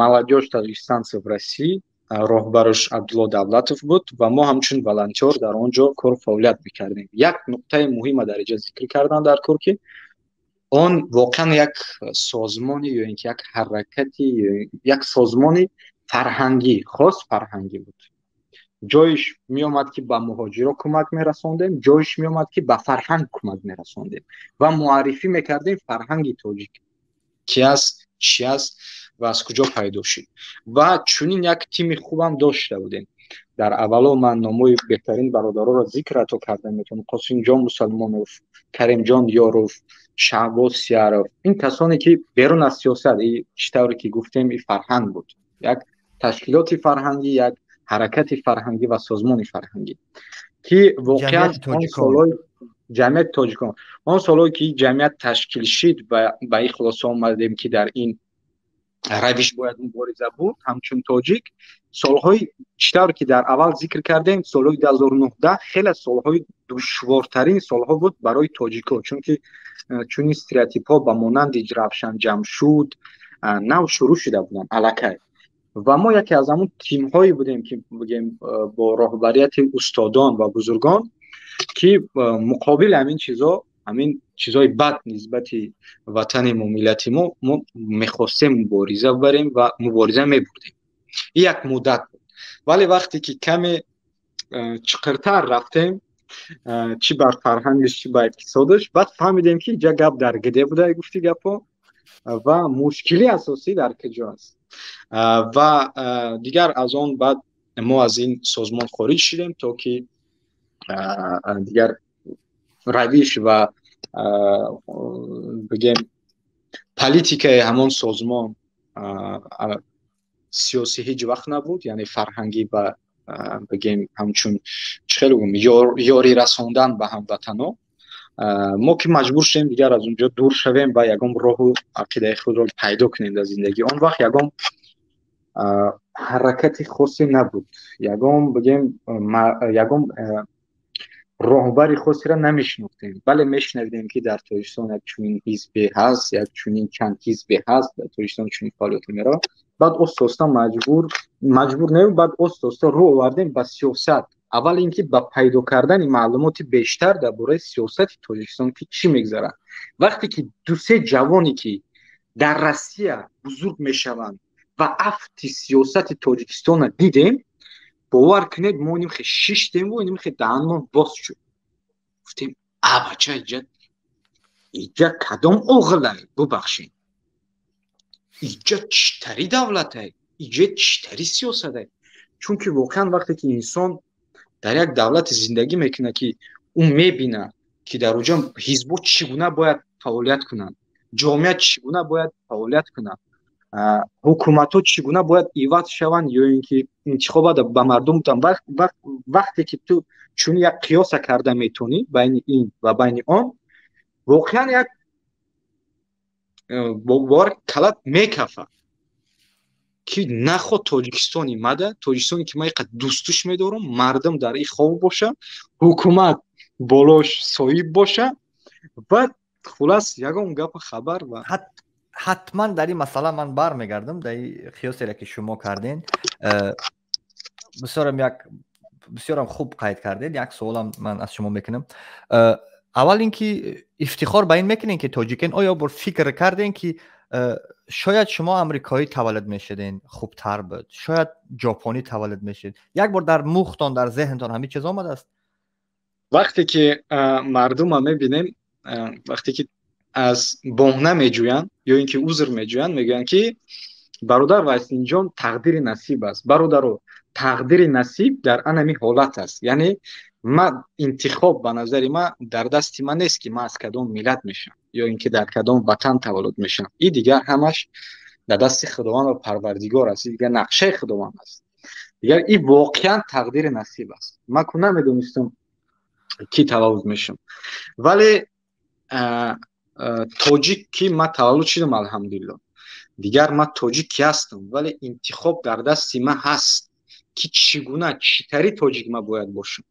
«Молодёжь таджикистанцев в России», роҳбараш Абдулло Давлатов буд ва мо ҳамчун волонтёр дар он ҷо кору фаъолият мекардем. Як нуқтаи муҳима дар инҷа зикр кардан дар кор, ки он воқеан як созмони ё ин ки як ҳаракати, як созмони фарҳангӣ, хос фарҳангӣ буд. Ҷоиш меомад, ки ба муҳоҷиро кӯмак мерасондем, ҷоиш меомад, ки ба фарҳанг кӯмак мерасондем ва муаррифӣ мекардем фарҳанги тоҷик ки аст, чӣ аст ва аз куҷо пайдо шуд. Ва чунин як тими хубам дошта будем. Дар аввало ман номҳои беҳтарин бародароро зикр ҳатто карда метавонам: Қосимҷон Мусалмонов, Каримҷон Ёров, Шаҳбоз Сияров. Ин касоне, ки берун аз сиёсат, чӣ тавре ки гуфтем, и фарҳанг буд, як ташкилоти фарҳангӣ, як ҳаракати фарҳангӣ ва созмони фарҳангӣ, ки воқеан он солҳои ҷамъияти тоҷикон, он солҳое ки ҷамъият ташкил шид ва ба ин хулоса омадем, ки дар ин равиш бояд мубориза бурд ҳамчун тоҷик, солҳои, чӣ тавр ки дар аввал зикр кардем, солҳои 2019 хеле солҳои душвортарин солҳо буд барои тоҷико, чунки чунин стереотипҳо ба монанди Равшан Ҷамшуд нав шурӯъ шуда буданд аллакай. Ва мо яке аз ҳамун тимҳое будем, ки, бигем, бо роҳбарияти устодон ва бузургон, ки муқобили ҳамин чизо, ҳамин чизҳои бад нисбати ватани мо, миллати мо, мо мехостем мубориза барем ва мубориза мебурдем. Ин як муддат буд, вале вақте ки каме чуқуртар рафтем, чӣ бар фарҳангаш, чӣ ба иқтисодаш, баъд фаҳмидем, ки инҷа гап дар гиде буда, гуфти гапҳо ва мушкили асосӣ дар куҷо аст. Ва дигар аз он баъд Мо аз ин созмон хориҷ шудем, то ки дигар равиш ва, бигем, политикаи ҳамон созмон сиёсӣ ҳеҷ вақт набуд, яъне фарҳангӣ ва, бигем, ҳамчун чӣ хеле гум ёрӣ расондан ба ҳамватано. Мо ки маҷбур шудем дигар аз онҷо дур шавем ва ягон роҳу ақидаи худро пайдо кунем дар зиндагӣ. Он вақт ягон ҳаракати хосе набуд, ягон, бигем, ягон роҳбари хосеро намешинохтем. Бале, мешунавидем, ки дар Тоҷикистон як чунин ҳизбе ҳаст, як чунин чанд ҳизбе ҳаст, дар Тоҷикистон чунин фаъолияте меравад. Баъд оста оста маҷбур не, баъд оста оста рӯ овардем ба сиёсат. Аввал ин ки ба пайдо кардани маълумоти бештар дар бораи сиёсати Тоҷикистон, ки чӣ мегзарад. Вақте ки дусе ҷавоне, ки дар Россия бузург мешаванд ва афти сиёсати Тоҷикистонро дидем, бовар кунед, мо нимхе шиштему нимхе даҳанмон боз шуд. Гуфтем: «А бача, иҷа кадом оғилай? Бубахшед, иҷа читари давлатай, иҷа читари сиёсатай?» Чунки воқеан вақте ки инсон дар як давлате зиндагӣ мекунад, ки ӯ мебинад, ки дар оҷа ҳизбо чӣ гуна бояд фаъолият кунанд, ҷомеа чӣ гуна бояд фаъолият кунад, ҳукуматҳо чӣ гуна бояд иваз шаванд ё ин ки интихобот ба мардум, вақте ки ту чунин як қиёса карда метавонӣ байни ин ва байни он, воқеан як бовар калат мекафад, ки наход Тоҷикистони мада, Тоҷикистоне ки ман иқад дӯстуш медорам, мардум дар и хоб боша, ҳукумат болош соҳиб боша ва хулас ягон гапу хабар ва Ҳатман дар ин масъала ман бармегардам, дар ин қиёсере ки шумо карден. Бисёрам як бисёрам хуб қайд кардед. Як суолам ман аз шумо мекунам. Аввал ин ки ифтихор ба ин мекунем, ки тоҷикен? Оё бор фикр кардем, ки шояд шумо амрикоӣ таваллуд мешуден, хубтар буд, шояд ҷопонӣ таваллуд мешуд? Як бор дар мухтон, дар зеҳнтон ҳамин чиз омадааст? Вақте ки мардума мебинем, вақте ки аз боҳна меҷӯянд ё ин ки узр меҷӯянд, мегӯянд, ки бародар Вайсинҷон, тақдири насиб аст. Бародаро, тақдири насиб дар анами ҳолат аст, яъне ма интихоб ба назари ма дар дасти ман нест, ки ман аз кадом миллат мешавам ё ин ки дар кадом ватан таваллуд мешавам. И дигар ҳамаш дар дасти Худованд ва Парвардигор аст, и дигар нақшаи Худованд аст. Дигар и воқеан тақдири насиб аст. Ман ку намедонистам, ки таваллуд мешавам, вале тоҷик ки ман таваллуд шудам, алҳамдулилло. Дигар ман тоҷик ки ҳастам, вале интихоб дар дасти ман ҳаст, ки чӣ гуна, чӣ тари тоҷик ман бояд бошам,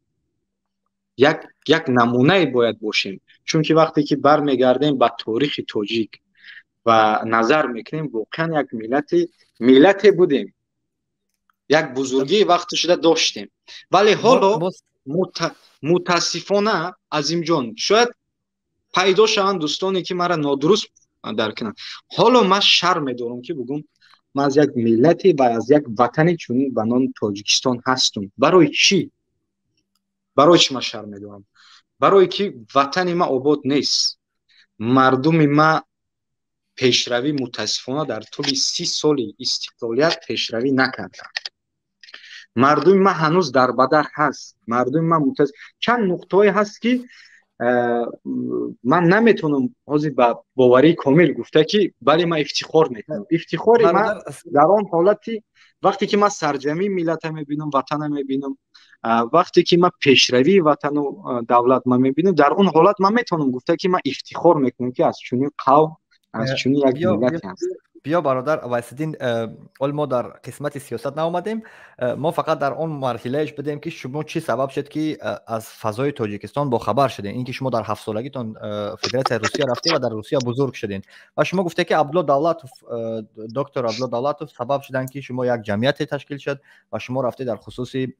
як намунае бояд бошем. Чунки вақте ки бармегардем ба торихи тоҷик ва назар мекунем, воқеан як миллате будем, як бузургии вақти шуда доштем, вале ҳоло мутаассифона, Азимҷон, шояд пайдо шаванд дӯстоне, ки маро нодуруст дарк кунанд, ҳоло ман шарм медорам, ки бугум ман аз як миллате ва аз як ватане чунин ба номи Тоҷикистон ҳастум. Барои чӣ? Барои чӣ ман шарм медорам? Барое ки ватани ман обод нест, мардуми ма пешравӣ мутаассифона дар тӯли 30 соли истиқлолият пешравӣ накарданд. Мардуми ма ҳанӯз дар бадар ҳаст. Мардуми ма чанд нуқтаҳое ҳаст, ки ман наметавонам ҳозир ба боварии комил гуфта, ки бале, ман ифтихор мекунам. Ифтихори ман дар он ҳолати вақте ки ман сарҷамии миллата мебинам, ватана мебинам, вақте ки ман пешравии ватану давлат ман мебинам, дар он ҳолат ман метавонам гуфта, ки ман ифтихор мекунам, ки аз чунин қавм, аз чунин як миллате ҳастам. Биё, бародар Вайсиддин, ҳол мо дар қисмати сиёсат наомадем. Мо фақат дар он марҳилаеш будем, ки шумо чӣ сабаб шуд, ки аз фазои Тоҷикистон бохабар шудем. Ин ки шумо дар 7-солагитон Федератсияи Русия рафтем ва дар Русия бузург шудем ва шумо гуфте, ки Абдулло Давлатов, доктор Абдулло Давлатов сабаб шуданд, ки шумо як ҷамъияте ташкил шуд ва шумо рафте дар хусуси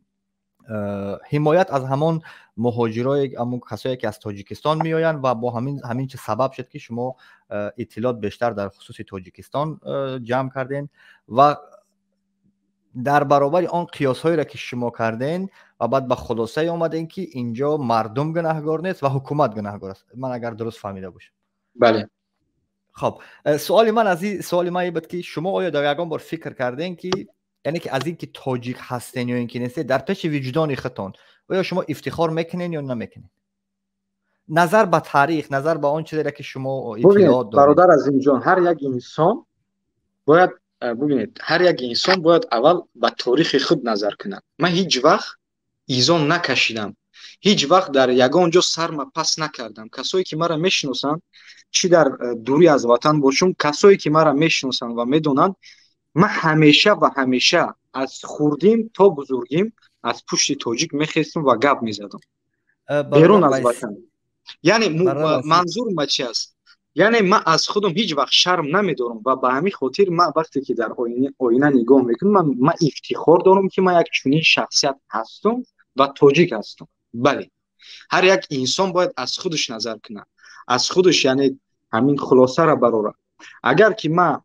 ҳимоят аз ҳамон муҳоҷирои, ҳамон касое, ки аз Тоҷикистон меоянд, ва бо ҳамин чиз сабаб шуд, ки шумо иттилоот бештар дар хусуси Тоҷикистон ҷамъ кардем ва дар баробари он қиёсҳоеро, ки шумо кардем, ва баъд ба хулосае омадем, ки инҷо мардум гунаҳгор нест ва ҳукумат гунаҳгор аст. Ман агар дуруст фаҳмида бошам. Бале. Хоб, суоли ман аз ин суоли ман ин буд, ки шумо оё дар ягон бор фикр кардем, ки Яъне ки аз ин ки тоҷик ҳастен ё ин ки нестед, дар пеши виҷдони худтон оё шумо ифтихор мекунед ё намекунед? Назар ба таърих, назар ба он чизере ки шумо иттилоот доред. Бародар Азимҷон, ҳар як инсон бояд бубинед, ҳар як инсон бояд аввал ба таърихи худ назар кунад. Ман ҳеҷ вақт изон накашидам, ҳеҷ вақт дар ягон ҷо сарма пас накардам. Касое ки маро мешиносанд, чӣ дар дурӣ аз ватан бошум, касое ки маро мешиносанд ва медонанд, ман ҳамеша ва ҳамеша аз хурдим то бузургим аз пушти тоҷик мехестам ва гап мезадам берун аз ватан. Яъне манзур ма чи аст? Яъне ман аз худам ҳеҷ вақт шарм намедорам ва ба ҳамин хотир ман вақте ки дар оина нигоҳ мекунам, ман ифтихор дорам, ки ман як чунин шахсият ҳастам ва тоҷик ҳастам. Бале, ҳар як инсон бояд аз худаш назар кунад, аз худаш, яъне ҳамин хулосаро барорад. Агар ки ман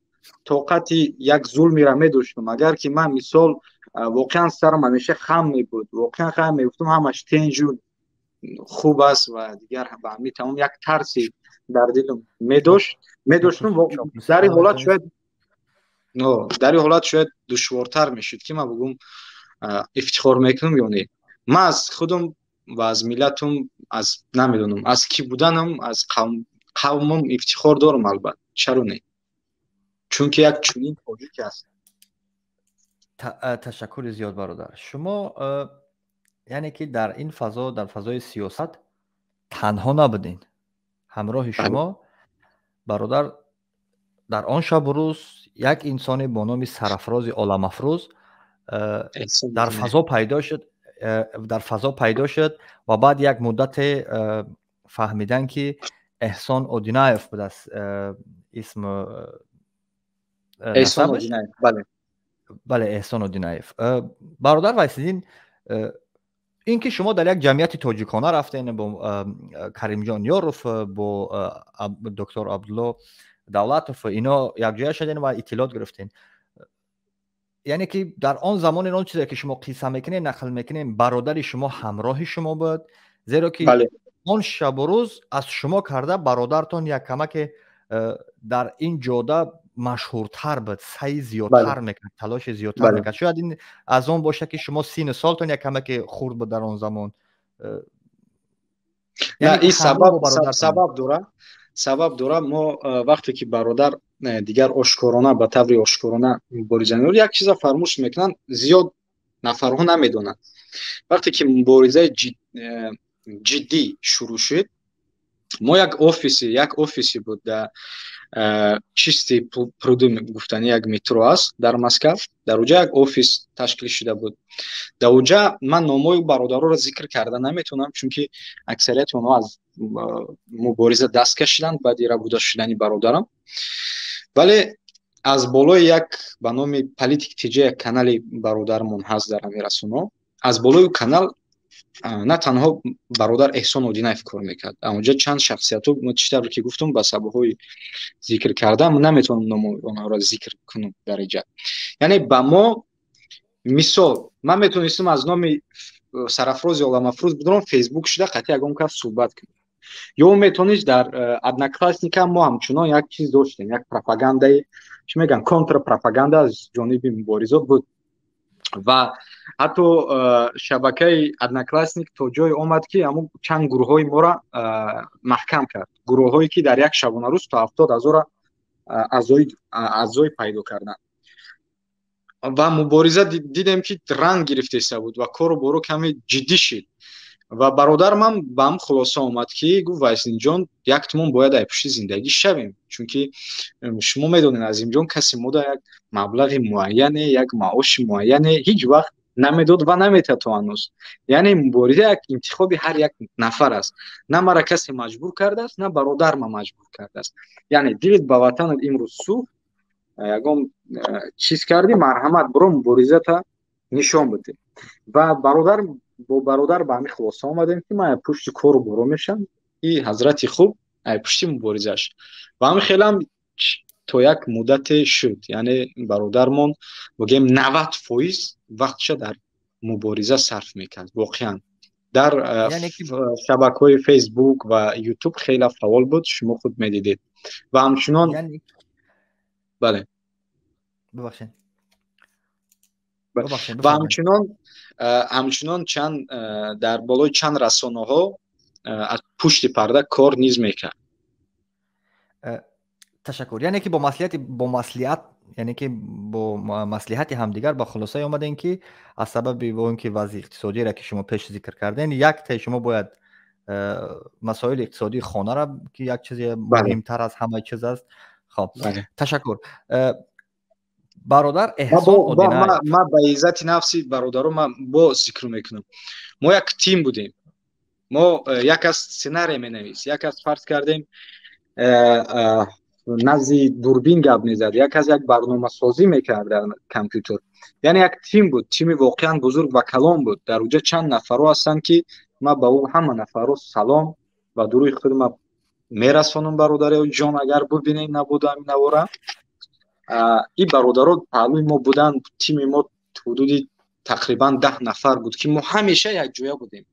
тоқати як зулмеро медоштам, агар ки ман мисол воқеан сарам ҳамеша хам мебуд, воқеан хам мегуфтам, ҳамаш тенҷу хуб аст ва дигар ба ҳамин тамом як тарси дар дилам медоштам, дар ин ҳолат шояд, дар ин ҳолат шояд душвортар мешуд, ки ман бугум ифтихор мекунам ё не. Ман аз худам ва аз миллатам, аз намедонам, аз кӣ буданам, аз қавмам ифтихор дорам, албатта, чаро не, чунки як чунин тоҷик аст. Ташаккури зиёд, бародар. Шумо яъне ки дар ин фазо, дар фазои сиёсат танҳо набудед. Ҳамроҳи шумо, бародар, дар он шабу рӯз як инсоне бо номи Сарафрози Оламафрӯз дар фазо пайдо шуд, дар фазо пайдо шуд ва баъд як муддате фаҳмидан, ки Эҳсон Одинаев будааст исм. Эҳсон Одинаев, бале. Бале, Эҳсон Одинаев. Бародар Вайсиддин, ин ки шумо дар як ҷамъияти тоҷикона рафтен бо Каримҷон Ёров, бо доктор Абдулло Давлатов, ино якҷоя шуден ва иттилоот гирифтен. Яъне ки дар он замоне он чизе ки шумо қисса мекунед, нақл мекунед, бародари шумо ҳамроҳи шумо буд, зеро ки он шабу рӯз аз шумо карда бародартон як камаке дар ин ҷода машҳуртар буд, саъи зиёдтар мекард, талоши зиёдтар мекард. Шояд ин аз он бошад, ки шумо сину солтон як камаке хурд буд дар он замон. Ин сабаб дорад, сабаб дорад. Мо вақте ки бародар дигар ошкорона, ба таври ошкорона мубориза мебурд, як чиза фармӯш мекунанд, зиёд нафарҳо намедонанд. Вақте ки муборизаи ҷиддӣ шурӯъ шуд, мо як офиси буд дар Чистые пруды гуфтани як метро аст дар Москав, дар уҷа як офис ташкил шуда буд. Дар уҷа ман номҳои бародароро зикр карда наметавонам, чунки аксарияти онҳо аз мубориза даст кашиданд баъди рабуда шудани бародарам. Вале аз болои як ба номи Политик ТЖ як канали бародармон ҳаст дар ҳамин расонаҳо, аз болои канал на танҳо бародар Эҳсон Одинаев кор мекард, онҷа чанд шахсиятҳо, чӣ тавре ки гуфтам, ба сабабҳои зикр кардам наметавонам номи онҳоро зикр кунам дар инҷа. Яъне ба мо мисол ман метавонистам аз номи Сарафрози Оламафрӯз бидорам, Фейсбук шуда қатъи ягон кас суҳбат кунам, ё метавонист дар Одноклассника. Мо ҳамчунон як чиз доштем, як пропагандаи, чӣ мегӯянд, контрпропаганда аз ҷониби муборизот буд ва ҳатто шабакаи Одноклассник то ҷое омад, ки ҳамун чанд гурӯҳҳои моро маҳкам кард, гурӯҳҳое ки дар як шабонарӯз то 70 000 аъзои пайдо карданд. Ва мубориза дидем, ки ранг гирифтеста буд ва кору бору каме ҷиддӣ шид ва бародармам ба ҳам хулоса омад, ки гуфт: «Вайсиддинҷон, як тумон бояд ай пушти зиндагӣ шавем, чунки шумо медонед, Азимҷон, касе мода як маблағи муайяне, як маоши муайяне ҳеҷ вақт намедод ва наметиҳад то ҳанӯз». Яъне мубориза як интихоби ҳар як нафар аст. На мара касе маҷбур кардааст, на бародарма маҷбур кардааст. Яъне дилит ба ватанат имрӯз сӯхт, ягон чиз кардӣ, марҳамат, биро муборизата нишон бидеҳ. Ва бародар бо бародар ба ҳамин хулоса омадем, ки ман пушти кору боро мешам и ҳазрати хуб ай пушти муборизаш. Ва ҳамин хелам то як муддате шуд. Яъне бародармон бигӯем 90% вақтша дар мубориза сарф мекард. Воқеан дар шабакаҳои Фейсбук ва Ютуб хеле фаъол буд, шумо худ медидед ва ҳамчунон, бале. Бубахшед. Ва ҳамчунон чанд дар болои чанд расонаҳо аз пушти парда кор низ мекард. Ташаккур. Яъне ки бо маслиҳат, яъне ки бо маслиҳати ҳамдигар ба хулосае омадем, ки аз сабаби он ки вазъи иқтисодиро, ки шумо пеш зикр кардем, яктаи шумо бояд масоили иқтисодии хонара, ки як чизи муҳимтар аз ҳамаи чиз аст. Хоб, ташаккур, бародар Эҳсон. Ман ба иззати нафси бародаро ман бо зикр мекунам: мо як тим будем. Мо як аз сценарий менавис, як аз, фарз кардем, назди дурбин гап мезад, як аз як барномасозӣ мекард дар компютер. Яъне як тим буд, тими воқеан бузург ва калон буд. Дар уҷа чанд нафаро ҳастанд, ки ман ба ӯ ҳама нафаро салом ва дуруди худ ма мерасонам. Бародари ҷон, агар бубинед, набуду ҳамин навора, ин бародаро паҳлӯи мо буданд. Тими мо ҳудуди тақрибан 10 нафар буд, ки мо ҳамеша якҷоя будем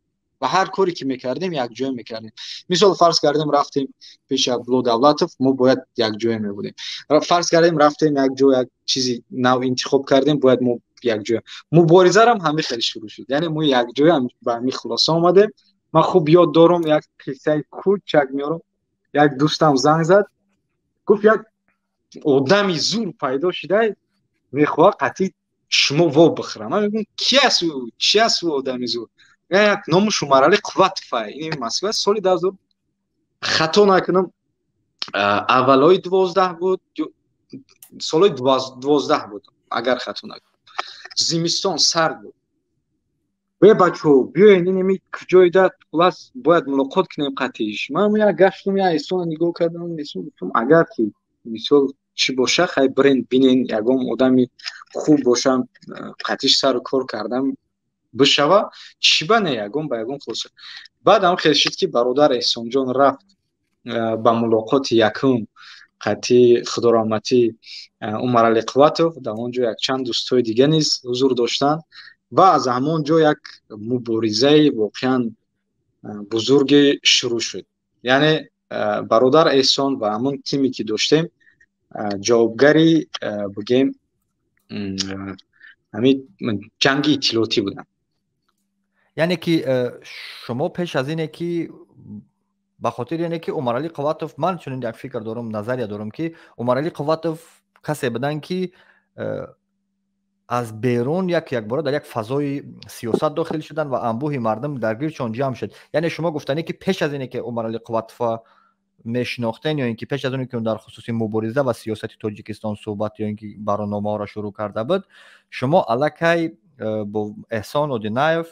ва ҳар коре ки мекардем, якҷоя мекардем. Мисол, фарз кардем, рафтем пеши Абдулло Давлатов, мо бояд якҷоя мебудем. Фарз кардем, рафтем як ҷо, як чизи нав интихоб кардем, бояд мо якҷоя. Муборизарам ҳамин хеле шурӯъ шуд, яъне мо якҷоя ба ҳамин хулоса омадем. Ман хуб ёд дорам, як қиссаи кӯчак меорам. Як дӯстам занг зад, гуфт: «Як одами зур пайдо шудай, мехоҳад қатъи шумо во бихӯрам». Ман мегӯям: «Ки аст ӯ? Чи аст ӯ одами зур?» Як номуш Умарали Қувватов. Ин Москва, соли 2000, хато накунам, аввалҳои 12 буд, солҳои 12 буд, агар хато накунам. Зимистон, сард буд. «Бе, бачаҳо, биёен, инеми куҷоида, хулас, бояд мулоқот кунем қатъиш». Ман як гаштум, як эҳсона нигоҳ кардам, гуфтам: «Агар ки мисол чӣ боша, хай, бирен, бинен, ягон одами хуб боша, қатъиш сару кор кардам бишава, чӣ ба не, ягон ба ягон хулоса». Баъдам хел шуд, ки бародар Эҳсонҷон рафт ба мулоқоти якум қатъи, худораҳматӣ, Умарали Қувватов. Дар он ҷо якчанд дӯстҳои дига низ ҳузур доштанд ва аз ҳамон ҷо як муборизаи воқеан бузурге шурӯъ шуд. Яъне бародар Эҳсон ва ҳамон тиме ки доштем, ҷавобгари, бигем, ҳамин ҷанги иттилоотӣ буданд. Яъне ки шумо пеш аз ине ки ба хотири ине ки Умаралӣ Қувватов, ман чунин як фикр дорам, назария дорам, ки Умаралӣ Қувватов касе буданд, ки аз берун як якбора дар як фазои сиёсат дохил шуданд ва анбӯҳи мардум дар гирдшон ҷамъ шуд. Яъне шумо гуфтанӣ, ки пеш аз ине ки Умаралӣ Қувватова мешинохтен ё ин ки пеш аз оне ки дар хусуси мубориза ва сиёсати Тоҷикистон суҳбат ё ин ки барномаҳоро шурӯъ карда буд, шумо аллакай бо Эҳсон Одинаев,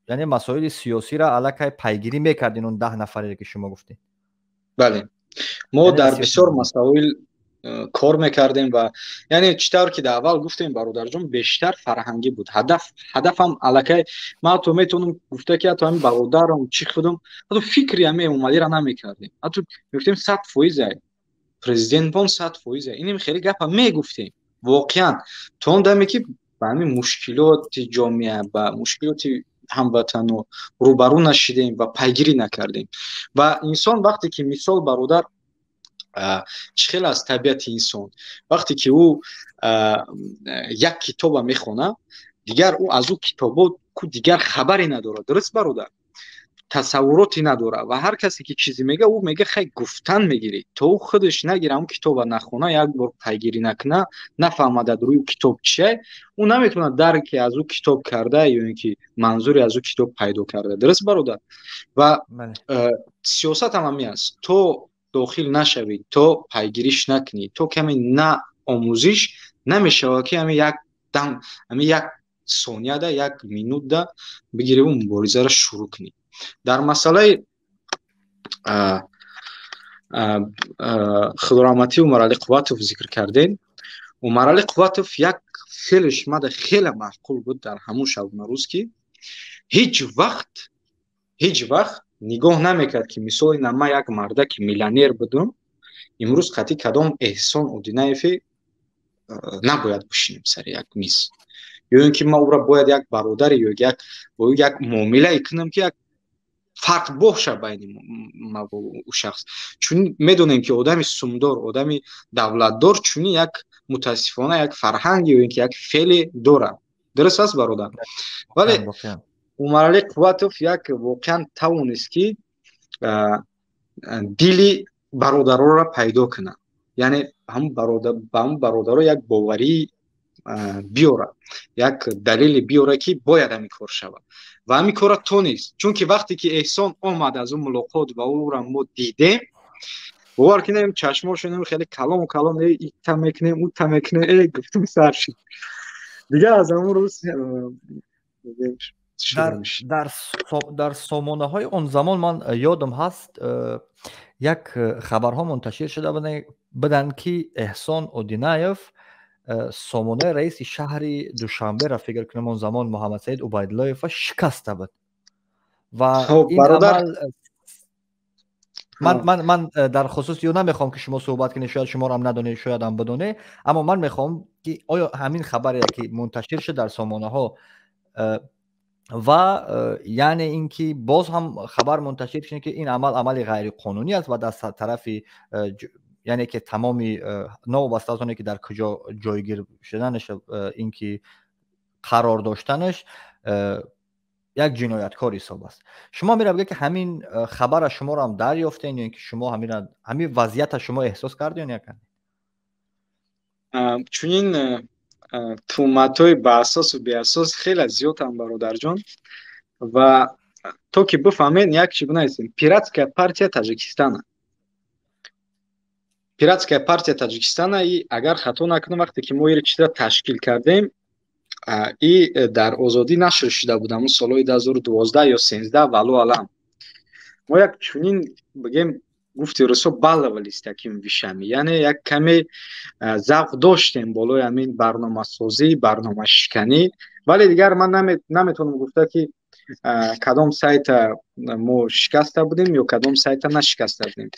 яъне масоили сиёсиро аллакай пайгирӣ мекардин, он 10 нафаре, ки шумо гуфтед? Бале, мо дар бисёр масоил кор мекардем ва яъне чӣ тавр ки дар аввал гуфтем, бародарҷон, бештар фарҳангӣ буд ҳадаф. Ҳадафам аллакай ман ҳатто метавонам гуфта, ки ҳатто ҳамин бародарам чӣ худам ҳатто фикри ҳамин Эмомалиро намекардем. Ҳатто мегуфтем: «100 фоиза президентмон, 100 фоиза». Инем хеле гапа мегуфтем воқеан, то он даме ки ба ҳамин мушкилоти ҷомеа, ба мушкилоти ҳамватано рӯбарӯ нашидем ва пайгирӣ накардем. Ва инсон вақте ки, мисол, бародар, чӣ хел аст табиати инсон: вақте ки ӯ як китоба мехона, дигар ӯ аз ӯ китобо дигар хабаре надорад. Дуруст, бародар? Тасаввуроте надорад. Ва ҳар касе ки чизе мега, ӯ мега: «Хай, гуфтан мегирӣ». То ӯ худаш нагира, ҳамн китоба нахона, як бор пайгирӣ накуна, нафаҳмада рӯи китоб чие, ӯ наметавонад дарке аз ӯ китоб карда ё ин ки манзуре аз ӯ китоб пайдо карда. Дуруст, бародар? Ва сиёсат ҳам ҳамин аст: то дохил нашавӣ, то пайгириш накунӣ, то каме на омӯзиш намешавад, ки ҳамин як дам, ҳамин як сонияда, як минутда бигиреву муборизаро шурӯъ кунӣ. Дар масъалаи худораҳматӣ Умаралӣ Қувватов зикр кардем. Умаралӣ Қувватов як феълш мада хеле маъқул буд дар ҳамун шабонарӯз, ки ҳеҷ вақт нигоҳ намекард, ки мисол ина ман як мардаки миллионер будум, имрӯз қатъи кадом Эҳсон Одинаеве набояд бишинем сари як миз, ё ин ки ман ӯра бояд як бародаре ё як бо ӯ як муомилае кунам, ки як фарқ боша байни ма бо ӯ шахс. Чун медонем, ки одами сумдор, одами давлатдор чунин як Мутаассифона, як фарҳанг ё ин ки як феъле дорад. Дуруст аст, бародар? Вале Умаралӣ Қувватов як воқеан тавонист, ки дили бародароро пайдо кунад, яъне ба ҳамун бародаро як боварӣ биёрад, як далеле биёрад, ки бояд ҳамин кор шавад, ва ҳамин корро тонист. Чунки вақте ки Эҳсон омад аз он мулоқот ва ӯро мо дидем, бовар кунем, чашмошон хеле калон калон, ита мекунем, ута мекунем, э, гуфтум, сар шид дигар аз ҳамон рӯз. Дар сомонаҳои он замон, ман ёдам ҳаст, як хабарҳо мунташир шуда буданд, ки Эҳсон Одинаев сомонаи раиси шаҳри Душанберо, фикр кунам, он замон Муҳаммадсаид Убайдуллоева шикаста буд. Ва ин амал, ман дар хусуси ё намехоҳам, ки шумо суҳбат кунед, шояд шуморо надонед, шояд ҳам бидонед, аммо ман мехоҳам, ки оё ҳамин хабаре, ки мунташир шуд дар сомонаҳо, ва яъне ин ки боз ҳам хабар мунташир шуд, ки ин амал амали ғайриқонунӣ аст ва дар тарафи, яъне ки тамоми, новобаста аз оне ки дар куҷо ҷойгир шуданаш, ин ки қарор доштанаш, як ҷинояткор ҳисоб аст. Шумо мера бигӯед, ки ҳамин хабара шуморо ҳам дарёфтен ё ин ки шумо ҳамин вазъията шумо эҳсос кардед ё накардед? Чунин туҳматҳои баасосу беасос хеле зиёданд, бародарҷон. Ва то ки бифаҳмед, як чи бинависем: «Пиратская партия Таджикистана». «Пиратская партия Таджикистана». И агар хато накунам, вақте ки мо иро чиза ташкил кардем, и дар Озодӣ нашр шуда буд, ҳамун солҳои 2012 ё 13, валлоҳу аълам. Мо як чунин, бигем, гуфти русо, баловались такими вещами, яъне як каме завқ доштем болои ҳамин барномасозӣ, барномашиканӣ. Вале дигар ман наметавонам гуфта, ки кадом сайта мо шикаста будем ё кадом сайта нашикаста будем.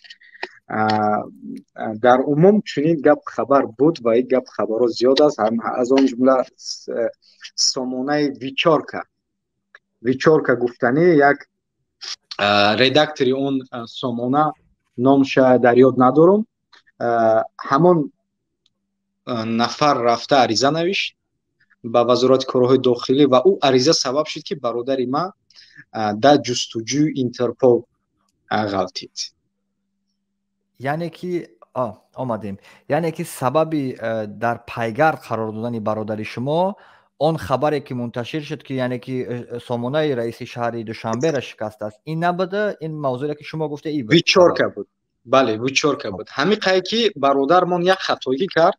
Дар умум чунин гап хабар буд ва ин гап хабарҳо зиёд аст, аз он ҷумла сомонаи Вечёрка. Вечёрка гуфтанӣ, як редактори он сомона, номша дар ёд надорам, ҳамон нафар рафта ариза навишт ба Вазорати корҳои дохилӣ ва ӯ ариза сабаб шуд, ки бародари ман дар ҷустуҷӯи Интерпол ғалтид. Яъне ки омадем, яъне ки сабаби дар пайгард қарор додани бародари шумо он хабаре, ки мунташир шуд, ки яъне ки сомонаи раиси шаҳри Душанберо шикастааст, ин набуда, ин мавзӯе, ки шумо гуфта, и Вечёрка буд, бале, Вечёрка буд. Ҳамин қай ки бародармон як хатоӣ кард,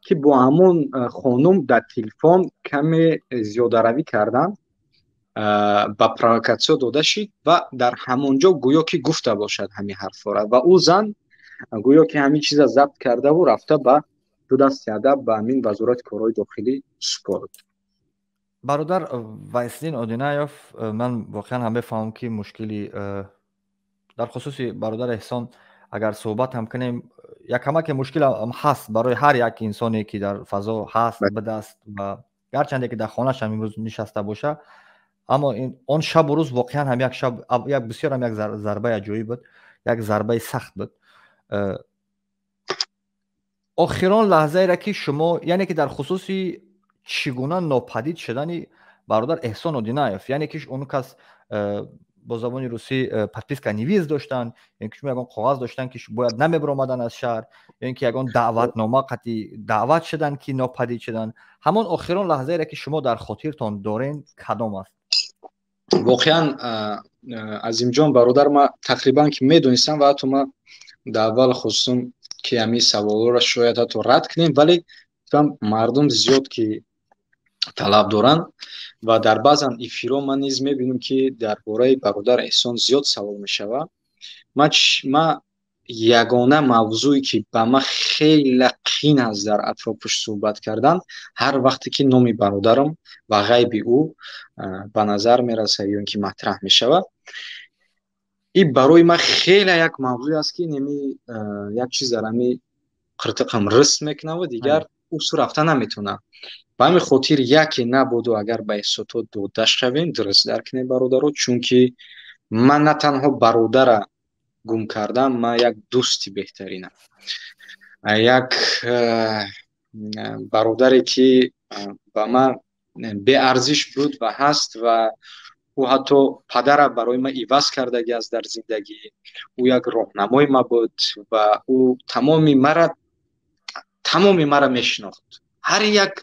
ки бо ҳамон хонум дар телефон каме зиёдаравӣ кардан, ба провокатсия дода шид ва дар ҳамон ҷо гӯё ки гуфта бошад ҳамин ҳарфҳоро, ва ӯ зан гӯё ки ҳамин чиза забт кардаву рафта ба ду дасти адаб ба ҳамин Вазорати корҳои дохилӣ супорд. Бародар Вайсиддин Одинаев, ман воқеан ҳам мефаҳмам, ки мушкили дар хусуси бародар Эҳсон агар суҳбат ҳам кунем, якамаке мушкил ҳаст барои ҳар як инсоне, ки дар фазо ҳаст, бидааст, ва гарчанде ки дар хонааш ҳам имрӯз нишаста боша, аммо он шабу рӯз воқеан ҳам як шаб, як бисёр ҳам як зарбаи аҷоиб буд, як зарбаи сахт буд. Охирон лаҳзаеро, ки шумо, яъне ки дар хусуси чӣ гуна нопадид шудани бародар Эҳсон Одинаев, яъне ки он кас бо забони русӣ подписка на выезд доштанд, ё ки шумо ягон коғаз доштанд, ки бояд намебиромаданд аз шаҳр, ё ин ки ягон даъватнома қатъи даъват шуданд, ки нопадид шуданд, ҳамон охирон лаҳзаеро, ки шумо дар хотиртон дорен, кадом аст? Воқеан, Азимҷон бародар, ман тақрибан ки медонистам ва ҳатто ман дар аввал хостум, ки ҳамин саволҳоро шояд ҳатто рад кунем, вале гуфтам, мардум зиёд ки талаб доранд ва дар баъзан эфирҳо ман низ мебинам, ки дар бораи бародар Эҳсон зиёд савол мешавад. Ман ягона мавзӯе, ки ба ман хеле қин аст дар атрофаш суҳбат кардан, ҳар вақте ки номи бародарам ва ғайби ӯ ба назар мерасад ё ин ки матраҳ мешавад, и барои ман хеле як мавзӯе аст, ки неми як чиз дар ҳами қиртиқам рис мекунаву дигар ӯ су рафта наметавонам. Ба ҳамин хотир яке набуду агар ба эҳсосот дода шавем, дуруст дарк кунем, бародаро, чунки ман на танҳо бародара гум кардам, ман як дӯсти беҳтаринам, як Бародаре ки ба ман беарзиш буд ва ҳаст ва ӯ ҳатто падара барои ман иваз кардагӣ аст дар зиндагӣ. Ӯ як роҳнамои ма буд ва ӯ тамоми мара мешинохт, ҳар як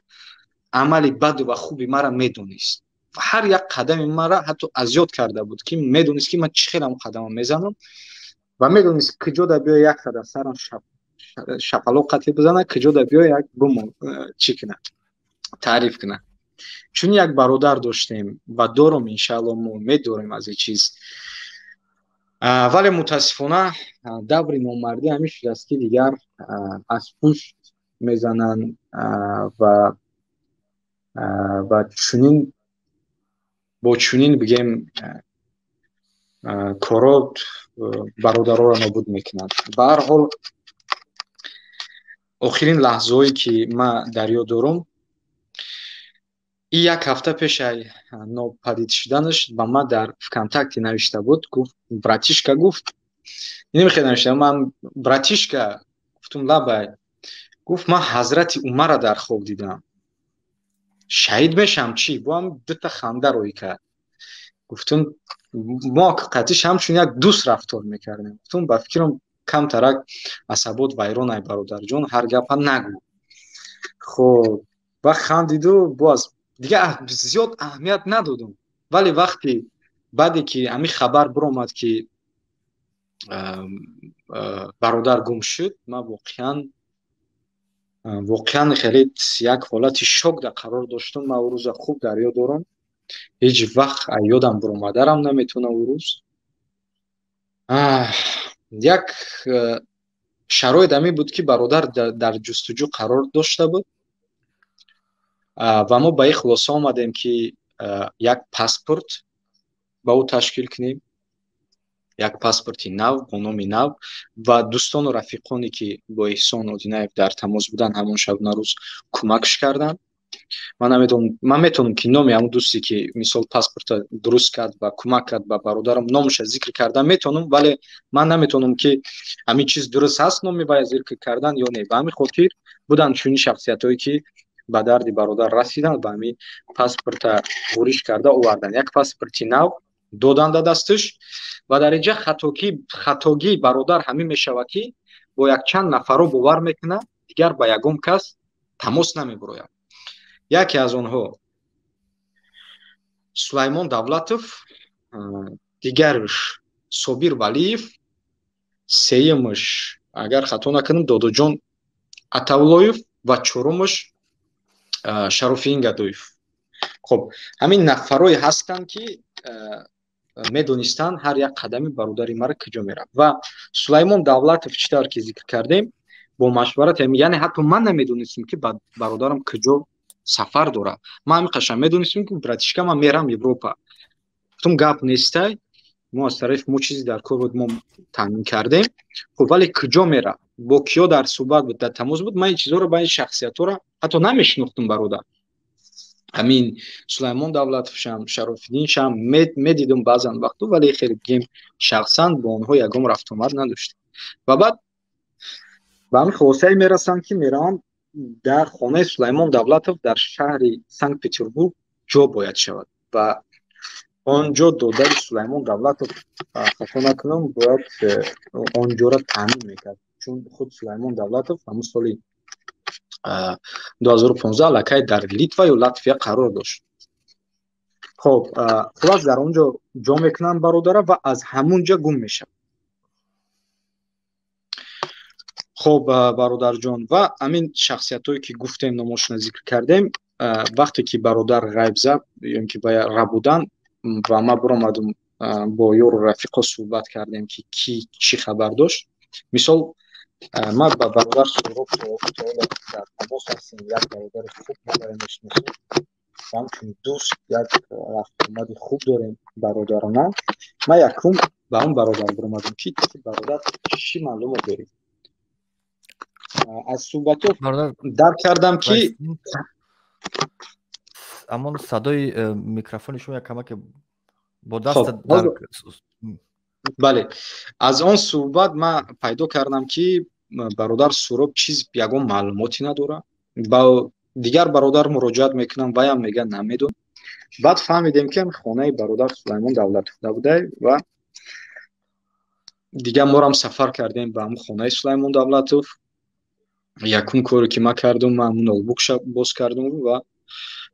амали баду ва хуби мара медонист ва ҳар як қадами мара ҳатто азёд карда буд, ки медонист, ки ман чӣ хел ам қадама мезанам, ва медонист, куҷо да биё як қадам сарам шапалоқ қатӣ бизана, куҷо да биё як бумон чӣ кунад, таъриф кунад. Чун як бародар доштем ва дорум, иншаалло, мо умед дорем аз ин чиз. Вале мутаассифона даври номардӣ ҳамин шудааст, ки дигар аз пушт мезананд ва чунин бо чунин бигем коро бародароро нобуд мекунанд. Ба ҳар ҳол, охирин лаҳзаҳое, ки ман дар ёд дорум, и як ҳафта пешай нопадид шуданаш ба ман дар ВКонтакте навишта буд. Гуфт: «Братишка», гуфт, немехел навишта, ман «братишка» гуфтум, лабай. Гуфт: «Ман ҳазрати Умарра дар хоб дидам, шаҳид мешам чӣ?» Боам дута ханда рӯй кард. Гуфтум, мо қатиш ҳамчун як дӯст рафтор мекардем. Гуфтум, ба фикрам, камтарак асабот вайронай, бародарҷон, ҳар гапа нагӯ. Хоб, ва хандиду боз дигар зиёд аҳамият надодум. Вале вақти баъде ки ҳамин хабар биромад, ки бародар гум шуд, ман воқеан хеле як ҳолати шок дар қарор доштум. Ман ӯ рӯза хуб дар ёд дорам, ҳеҷ вақт ёдам биромадарам наметавонам. Ӯ рӯз як шароит ҳамин буд, ки бародар дар ҷустуҷӯ қарор дошта буд ва мо ба ин хулоса омадем, ки як паспорт ба ӯ ташкил кунем, як паспорти нав бо номи нав. Ва дӯстону рафиқоне, ки бо Эҳсон Одинаев дар тамос буданд, ҳамон шабона рӯз кӯмакш карданд. Ман намедонам, ман метавонам, ки номи ҳамон дӯсте, ки мисол паспорта дуруст кард ва кӯмак кард ба бародарам, номаша зикр кардан метавонам, вале ман наметавонам, ки ҳамин чиз дуруст ҳаст, номи вая зикр кардан ё не. Ба ҳамин хотир буданд чунин шахсиятҳое, ки ба дарди бародар расиданд ва ҳамин паспорта буриш карда оварданд, як паспорти нав доданд да дасташ. Ва дар инҷа хатогии бародар ҳамин мешавад, ки бо якчанд нафарро бовар мекунад, дигар ба ягон кас тамос намебурояд. Яке аз онҳо Сулаймон Давлатов, дигарш Собир Валиев, сеюмаш, агар хато накунам, Додоҷон Атавлоев ва чорумаш Шарофиддин Гадоев. Хоб, ҳамин нафарое ҳастанд, ки медонистанд ҳар як қадами бародари мара куҷо меравад. Ва Сулаймон Давлатов, чӣ тавр ки зикр кардем, бо машварат, яъне ҳатто ман намедонистем, ки бародарам куҷо сафар дорад. Ман ҳамин қашан медонистем, ки «братишка, ман мерам Европа». Гуфтум, гап нестай, мо аз тарафи мо чизе дар кор буд, мо таъмин кардем. Хуб, вале куҷо мерафт, бо киё дар суҳбат буд, дар тамос буд, ман ин чизҳоро, ба ин шахсиятҳоро ҳатто намешинохтум. Бародар, ҳамин Сулаймон Давлатовшам, Шарофиддиншам медидум баъзан вақту, вале хеле бигем, шахсан бо онҳо ягон рафтуомад надоштем. Ва баъд ба ҳамин хулосае мерасанд, ки мераванд, дар хонаи Сулаймон Давлатов дар шаҳри Санкт Петербург ҷо бояд шавад. Ва он ҷо додари Сулаймон Давлатов, хато накунам, бояд он ҷоро таъмин мекард, чун худ Сулаймон Давлатов ҳамун соли 2015 аллакай дар Литва ё Латвия қарор дошт. Хоб, хулас, дар он ҷо ҷо мекунанд бародара ва аз ҳамун ҷо гум мешавад. Хоб, бародарҷон, ва ҳамин шахсиятҳое, ки гуфтем, номошона зикр кардем, вақте ки бародар ғайб зад ё ки ба рабудан ва ман биромадум, бо ёру рафиқо суҳбат кардем, ки ки чӣ хабар дошт. Мисол, ман ба бародар Суҳроб дар тамос ҳастем, як бародари хуб ман мешиносем, ҳамчун дӯст як рафтуомади хуб дорем бародарона. Ман якум ба он бародар биромадам, ки бародар, чӣ маълумот дорӣ? Аз суҳбатҳо дарк кардам, ки Амон садои микрофони шумо як камаке бо даст. Бале, аз он суҳбат ман пайдо кардам, ки бародар Суроб чиз ягон маълумоте надорад. Ба дигар бародар муроҷиат мекунам, ваям мега намедонам. Баъд фаҳмидем, ки хонаи бародар Сулаймон Давлатов набудай ва дигар морам сафар кардем ба ҳамун хонаи Сулаймон Давлатов. Якум коре, ки ман кардум, ман ҳамун ноутбукша боз кардум ва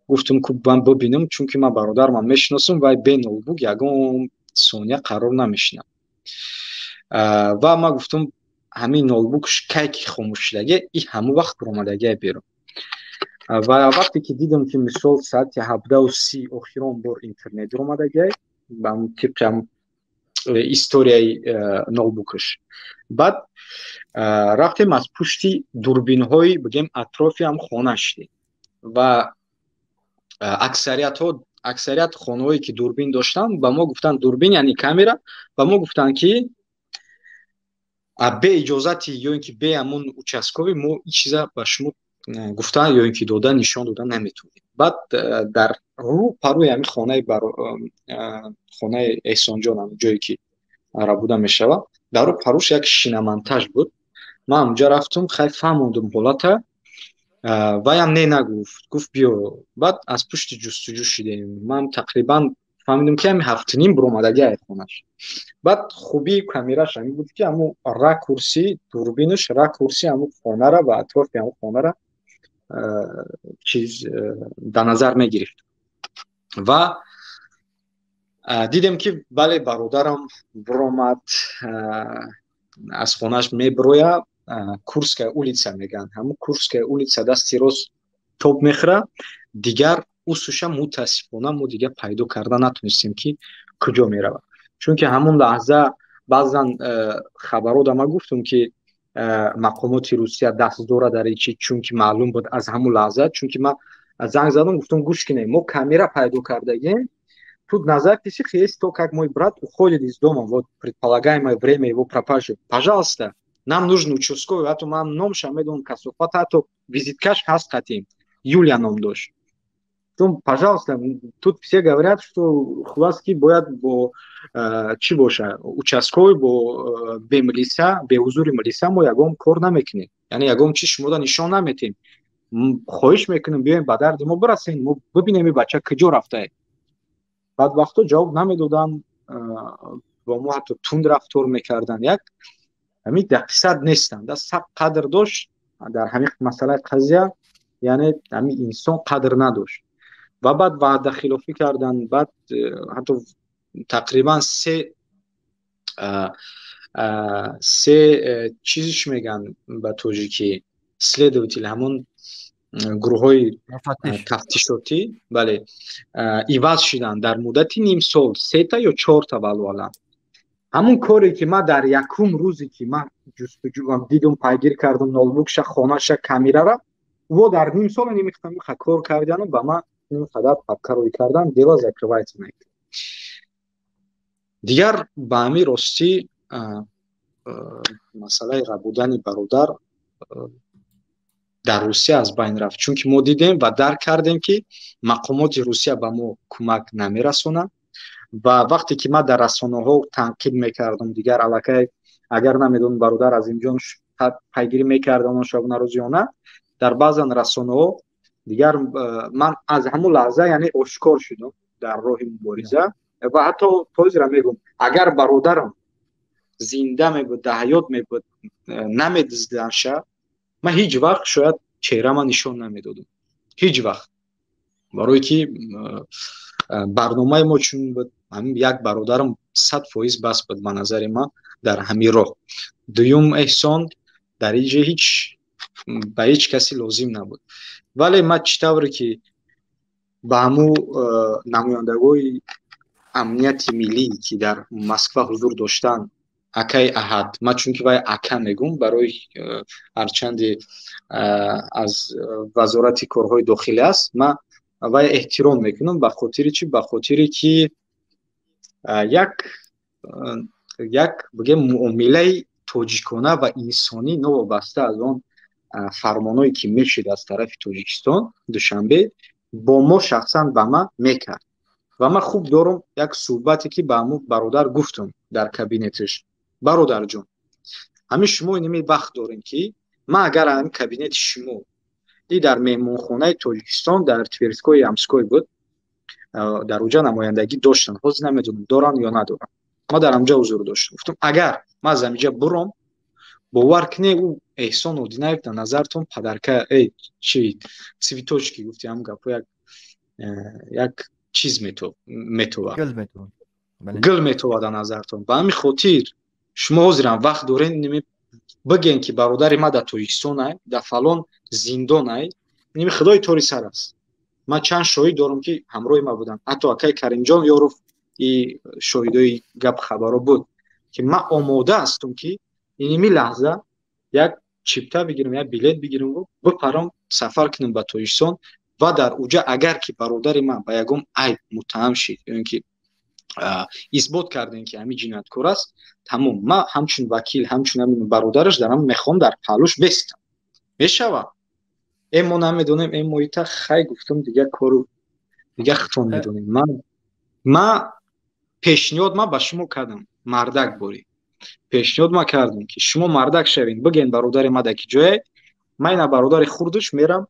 гуфтум, ку ман бибинам, чунки ман бародармам мешиносам, вай бе ноутбук ягон сония қарор намешинам. Ва ман гуфтум, ҳамин ноутбукш кай ки хомӯш шудагия, и ҳамун вақт баромадагия берун. Ва вақте ки дидам, ки мисол соати 17:30 охирон бор интернет омадагиай тибқи историяи ноутбукаш, баъд рафтем, аз пушти дурбинҳои, бигем, атрофи ҳам хона шидем ва аксариятҳо, аксарият хонаҳое, ки дурбин доштанд, ба мо гуфтанд, дурбин, яъне камера, ба мо гуфтанд, ки бе иҷозати ё ин ки бе ҳамун участковый мо ин чиза ба шумо гуфтан ё ин ки дода, нишон дода наметавонем. Баъд дар рӯ парӯи ҳамин хонаи, хонаи Эҳсонҷон, ҳам ҷое ки рабуда мешавад, дар рӯ парӯш як шиномонтаж буд. Ман онҷа рафтум, хай, фаҳмондум ҳолата. Ваям не нагуфт, гуфт биё. Баъд аз пушти ҷустуҷӯ шидем. Ман тақрибан фаҳмидем, ки ҳами 7:30 буромадаги ай хонаш. Баъд хубии камераш ҳамин буд, ки ҳамун ракурси дурбинаш, ракурси ҳамун хонара ва атрофи ҳамун хонара чиз дар назар мегирифт. Ва дидем, ки бале, бародарам буромад, аз хонаш мебироя, Курская улица мегӯянд, ҳамун Курская улица дасти рост тоб мехӯра. Дигар усуша, мутаассифона, мо дигар пайдо карда натонистем, ки куҷо меравад, чунки ҳамун лаҳза баъзан хабаро да ма гуфтум, ки мақомоти Русия даст дорад дар ин чи, чунки маълум буд аз ҳамун лаҳза, чунки ман занг задам, гуфтум: «Гӯш кинем, мо камера пайдо кардагем, тут на записях есть то, как мой брат уходит из дома, вот предполагаемое время его пропажи. Пожалуйста, нам нужен участковый, ҳатто ман номша медонам, касофат, ҳатто визиткаш ҳаст қатим, Юлия ном дошт. Пожалуйста, тут все говорят, что хуласки бояд бо чӣ боша, участковый, бо бе милиса, бе ҳузури милиса мо ягон кор намекунем, яъне ягон чиз шумода нишон наметем. Хоҳиш мекунем, биёем, ба дарди мо бирасем, мо бибинем, ин бача куҷо рафтае». Баъд вақто ҷавоб намедоданд, бо мо ҳатто тунд рафтор мекарданд. Як ҳамин дақисат нестанд, саб қадр дошт дар ҳамин масъалаи қазия, яъне ҳамин инсон қадр надошт. Ва баъд ваъдахилофӣ карданд. Баъд ҳатто тақрибан се чизиш мегӯянд ба тоҷикӣ, следователь, ҳамон гурӯҳҳои тафтишотӣ, бале, иваз шуданд дар муддати нимсол, сета ё чорта. Валлоҳу аълам, ҳамун коре, ки ман дар якум рӯзе, ки ман ҷустуҷӯ дидум, пайгир кардум ноутбукша, хонаша, камерара, во дар ним сол нимиха кор кардану ба ман ин қадар папка рӯй кардан, дело закрывается. Дигар ба ҳамин ростӣ масъалаи рабудани бародар дар Русия аз байн рафт, чунки мо дидем ва дарк кардем, ки мақомоти Русия ба мо кӯмак намерасонад. Ва вақте ки ман дар расонаҳо танқид мекардам, дигар аллакай, агар намедонам, бародар Азимҷон пайгирӣ мекардам он шабонарӯз ё на, дар баъзан расонаҳо дигар ман аз ҳамун лаҳза, яъне, ошкор шудам дар роҳи мубориза. Ва ҳатто тозира мегӯм, агар бародарам зинда мебуд, дар ҳаёт мебуд, намедизданша, ман ҳеҷ вақт шояд чеҳрама нишон намедодам ҳеҷ вақт, барое ки барномаи мо чунин буд. Ҳамин як бародарам 100% бас буд ба назари ман дар ҳамин роҳ. Дуюм Эҳсон дар инҷа ҳеҷ ба ҳеҷ касе лозим набуд. Вале ман чӣ тавре ки ба ҳамун намояндагои амнияти миллӣ, ки дар Москва ҳузур доштанд, акаи Аҳад, ман чунки вай ака мегӯм, барои ҳарчанде аз Вазорати корҳои дохилӣ аст, ман вай эҳтиром мекунам. Ба хотири чӣ? Ба хотире ки як, бигем, муомилаи тоҷикона ва инсонӣ, новобаста аз он фармоное, ки мешид аз тарафи Тоҷикистон, Душанбе, бо мо, шахсан ба ман мекард. Ва ман хуб дорам як суҳбате, ки ба ҳамун бародар гуфтам дар кабинеташ: «Бародарҷон, ҳамин шумо инами вақт дорем, ки ман агар ҳамин кабинети шумо И дар меҳмонхонаи Тоҷикистон дар Тверской Ямской буд, дар уҷа намояндагӣ доштанд, ҳозир намедонам, доранд ё надоранд. Ма дар ҳамҷа ҳузур доштам. Гуфтам, агар ман аз ҳамиҷа буром, бовар кунед, ӯ Эҳсон Одинаев дар назартон падарка, эй, чи цветочки гуфти, ҳам гапо, як чиз метова, гул метова дар назартон. Ба ҳамин хотир шумо ҳозирам вақт дорен, бигӯен, ки бародари ма дар Тоҷикистон ай, дар фалон зиндон ай. Ними худои тори сар аст, ман чанд шоҳид дорам, ки ҳамроҳи ма буданд, ҳатто акаи Каримҷон Ёров и шоҳидои гап хабаро буд, ки ман омода ҳастам, ки иними лаҳза як чипта бигирам, як билет бигирам, бипарам, сафар кунам ба Тоҷикистон ва дар уҷа агар ки бародари ман ба ягон айб муттаҳам шид ё ин ки исбот кардем, ки ҳамин ҷинояткор аст, тамом, ман ҳамчун вакил, ҳамчун ҳамин бародараш дарам мехоҳам дар паҳлӯш бестам. Мешавад, э, мо намедонем, э, мо ита хай гуфтам, дигар кору дигар худтон медонем. Ма пешниҳод ма ба шумо кардам, мардак борӣ пешниҳод ма кардам, ки шумо мардак шавед, бигӯен бародари ма дар ки ҷое, ман ина бародари хурдаш мерам,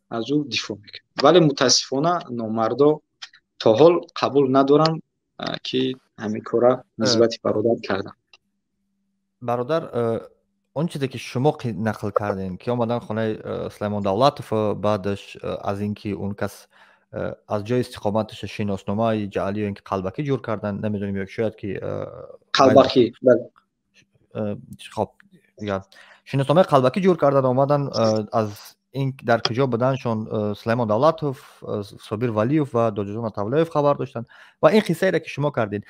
аз ӯ дифоъ мекунам. Вале мутаассифона номардо то ҳол қабул надоранд, ки ҳамин кора нисбати бародар кардам. Бародар, он чизе ки шумо нақл кардем, ки омадан хонаи Сулаймон Давлатов, баъдаш аз ин ки он кас аз ҷои истиқоматаша шиносномаи ҷаълӣ ё ин ки қалбакӣ ҷур кардан, намедонем, ё шояд ки Қалбакӣ, бале. Хоб, шиносномаи қалбакӣ ҷур кардан, омадан, аз ин дар куҷо буданшон Сулаймон Давлатов, Собир Валиев ва Доҷон Атавлоев хабар доштанд ва ин қиссаеро ки шумо кардед,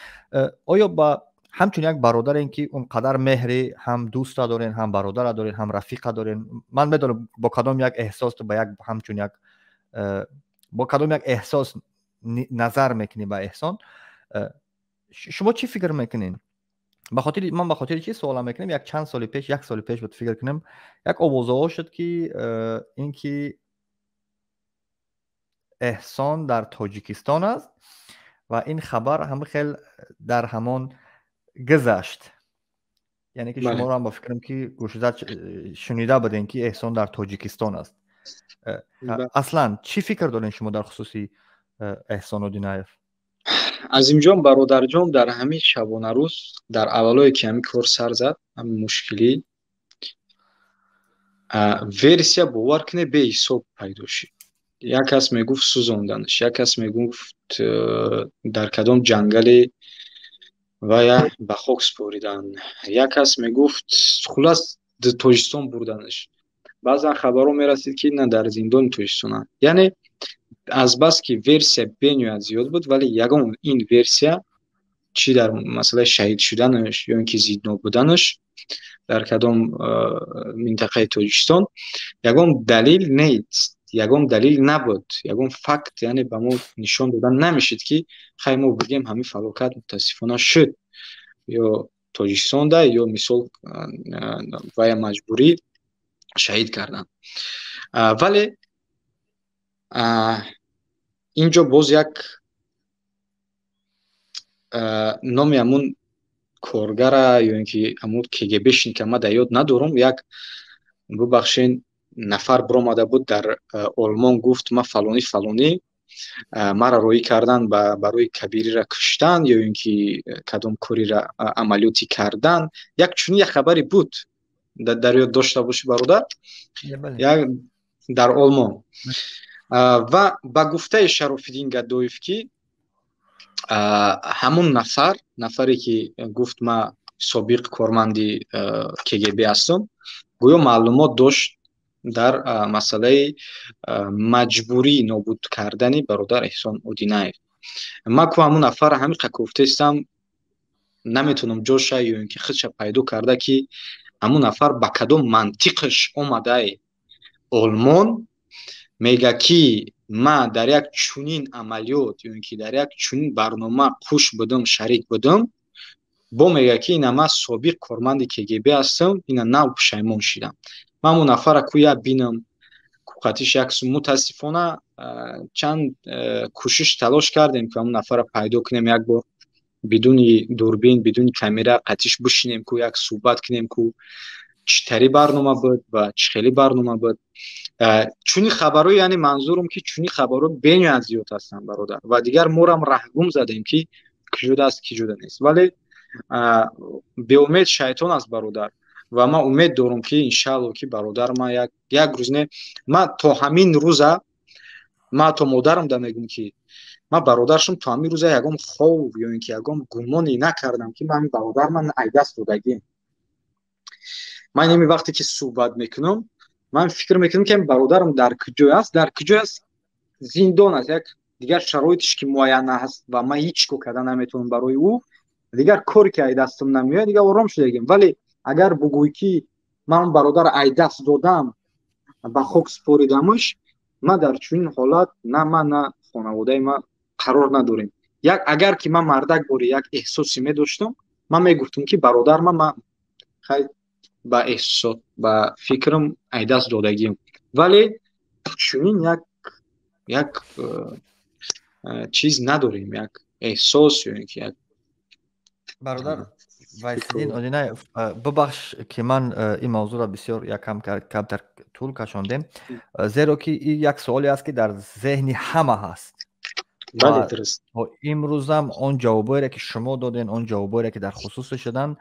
оё ба ҳамчун як бародаре, ки он қадар меҳри ҳам дӯста дорен, ҳам бародара дорен, ҳам рафиқа дорен, ман медонам, бо кадом як эҳсос ба як ҳамчун як бо кадом як эҳсос назар мекунӣ ба Эҳсон, шумо чӣ фикр мекунед? Ба хотири ман ба хотири чӣ суолам мекунем, як чанд соли пеш, як соли пеш буд, фикр кунем, як овозаҳо шуд, ки ин ки Эҳсон дар Тоҷикистон аст ва ин хабар ҳама хел дар ҳамон гузашт, яъне ки шуморо ҳам ба фикрам, ки гӯшзад шунида будем, ки Эҳсон дар Тоҷикистон аст. Аслан чӣ фикр дорем шумо дар хусуси Эҳсон Одинаев? Азимҷон, бародарҷон, дар ҳамин шабонарӯз, дар аввалое ки ҳамин кор сар зад, ҳамин мушкилӣ, версия, бовар кунед, беҳисоб пайдо шуд. Як кас мегуфт, сӯзонданаш, як кас мегуфт, дар кадом ҷангали вая ба хок супоридан, як кас мегуфт, хулас, Тоҷикистон бурданаш. Баъзан хабарҳо мерасид, ки на, дар зиндони Тоҷикистонанд. Яъне азбаски версия бениҳоят зиёд буд, вале ягон ин версия, чӣ дар масъалаи шаҳид шуданаш ё ин ки зиндон буданаш дар кадом минтақаи Тоҷикистон, ягон далил нест, ягон далил набуд, ягон факт, яъне ба мо нишон дода намешид, ки хай, мо бигем, ҳамин фалокат мутаассифона шуд ё Тоҷикистонда, ё мисол вая маҷбурӣ шаҳид карданд. Вале инҷо боз як номи ҳамун коргара ё ин ки ҳамун КГБшника ма дар ёд надорам, як, бубахшен, нафар биромада буд дар Олмон, гуфт: «Ма фалонӣ фалонӣ, маро роҳӣ кардан барои кабириро куштан ё ин ки кадом корира амалиётӣ кардан». Як чунин як хабаре буд, дар ёд дошта бошӣ, бародар, дар Олмон. Ва ба гуфтаи Шарофиддин Гадоев, ки ҳамун нафар, нафаре ки гуфт: «Ма собиқ корманди КГБ ҳастам», гӯё маълумот дошт дар масъалаи маҷбурӣ нобуд кардани бародар Эҳсон Одинаев. Ман ку ҳамун нафарро ҳамин қа гуфтаистам, наметавонам ҷоша ё ин ки худша пайдо карда, ки ҳамун нафар ба кадом мантиқаш омадаи Олмон, мега, ки ман дар як чунин амалиёт ё ин ки дар як чунин барнома қуш будам, шарик будам, бо мега, ки ина ман собиқ корманди КГБ ҳастам, ина нав пушаймон шидам. Ман ҳамун нафарра ку як бинам, қатиш як, мутаассифона, чанд кӯшиш, талош кардем, ки ҳамун нафарро пайдо кунем, як бор бидуни дурбин, бидуни камера қатиш бишинем, ку як суҳбат кунем, ку Чӣ тари барнома буд ва чӣ хели барнома буд. Чунин хабарҳо, яъне манзурам ки чунин хабарҳо бениҳоят зиёд ҳастанд, бародар, ва дигар морам раҳгум задем, ки киҷода аст, киҷода нест. Вале беумед шайтон аст, бародар, ва ман умед дорам, ки иншаалло, ки бародар ман як рӯз не, ман то ҳамин рӯза, ман то модарам да мегӯм, ки ман бародаршум то ҳамин рӯза ягон хов ё ин ки ягон гумоне накардам, ки ман бародар ман айдаст додагим. Ман ҳамин вақте ки суҳбат мекунам, ман фикр мекунам, ки бародарам дар куҷой аст, дар куҷой аст, зиндон аст, як дигар шароитиш ки муайян аст ва ман ҳеҷ кор карда наметавонам барои ӯ, дигар коре ки ай дастам намеояд, дигар ором шудагим. Вале агар бугӯй, ки ман бародар ай даст додам, ба хок супоридамаш, ман дар чунин ҳолат на ман, на хонаводаи ман қарор надорем. Як агар ки ман мардак бори як эҳсосе медоштам, ман мегуфтам, ки бародар ман хай ба эҳсосот, ба фикрам ай даст додагим. Вале чунин як чиз надорем, як эҳсос ё ин ки як Бародар Вайсиддин Одинаев, бубахш, ки ман ин мавзӯъро бисёр якам камтар тӯл кашондем, зеро ки ин як суоле аст, ки дар зеҳни ҳама ҳаст. Бале, дуруст. Имрӯзам он ҷавобҳоере, ки шумо доден, он ҷавобҳоере, ки дар хусусе шуданд,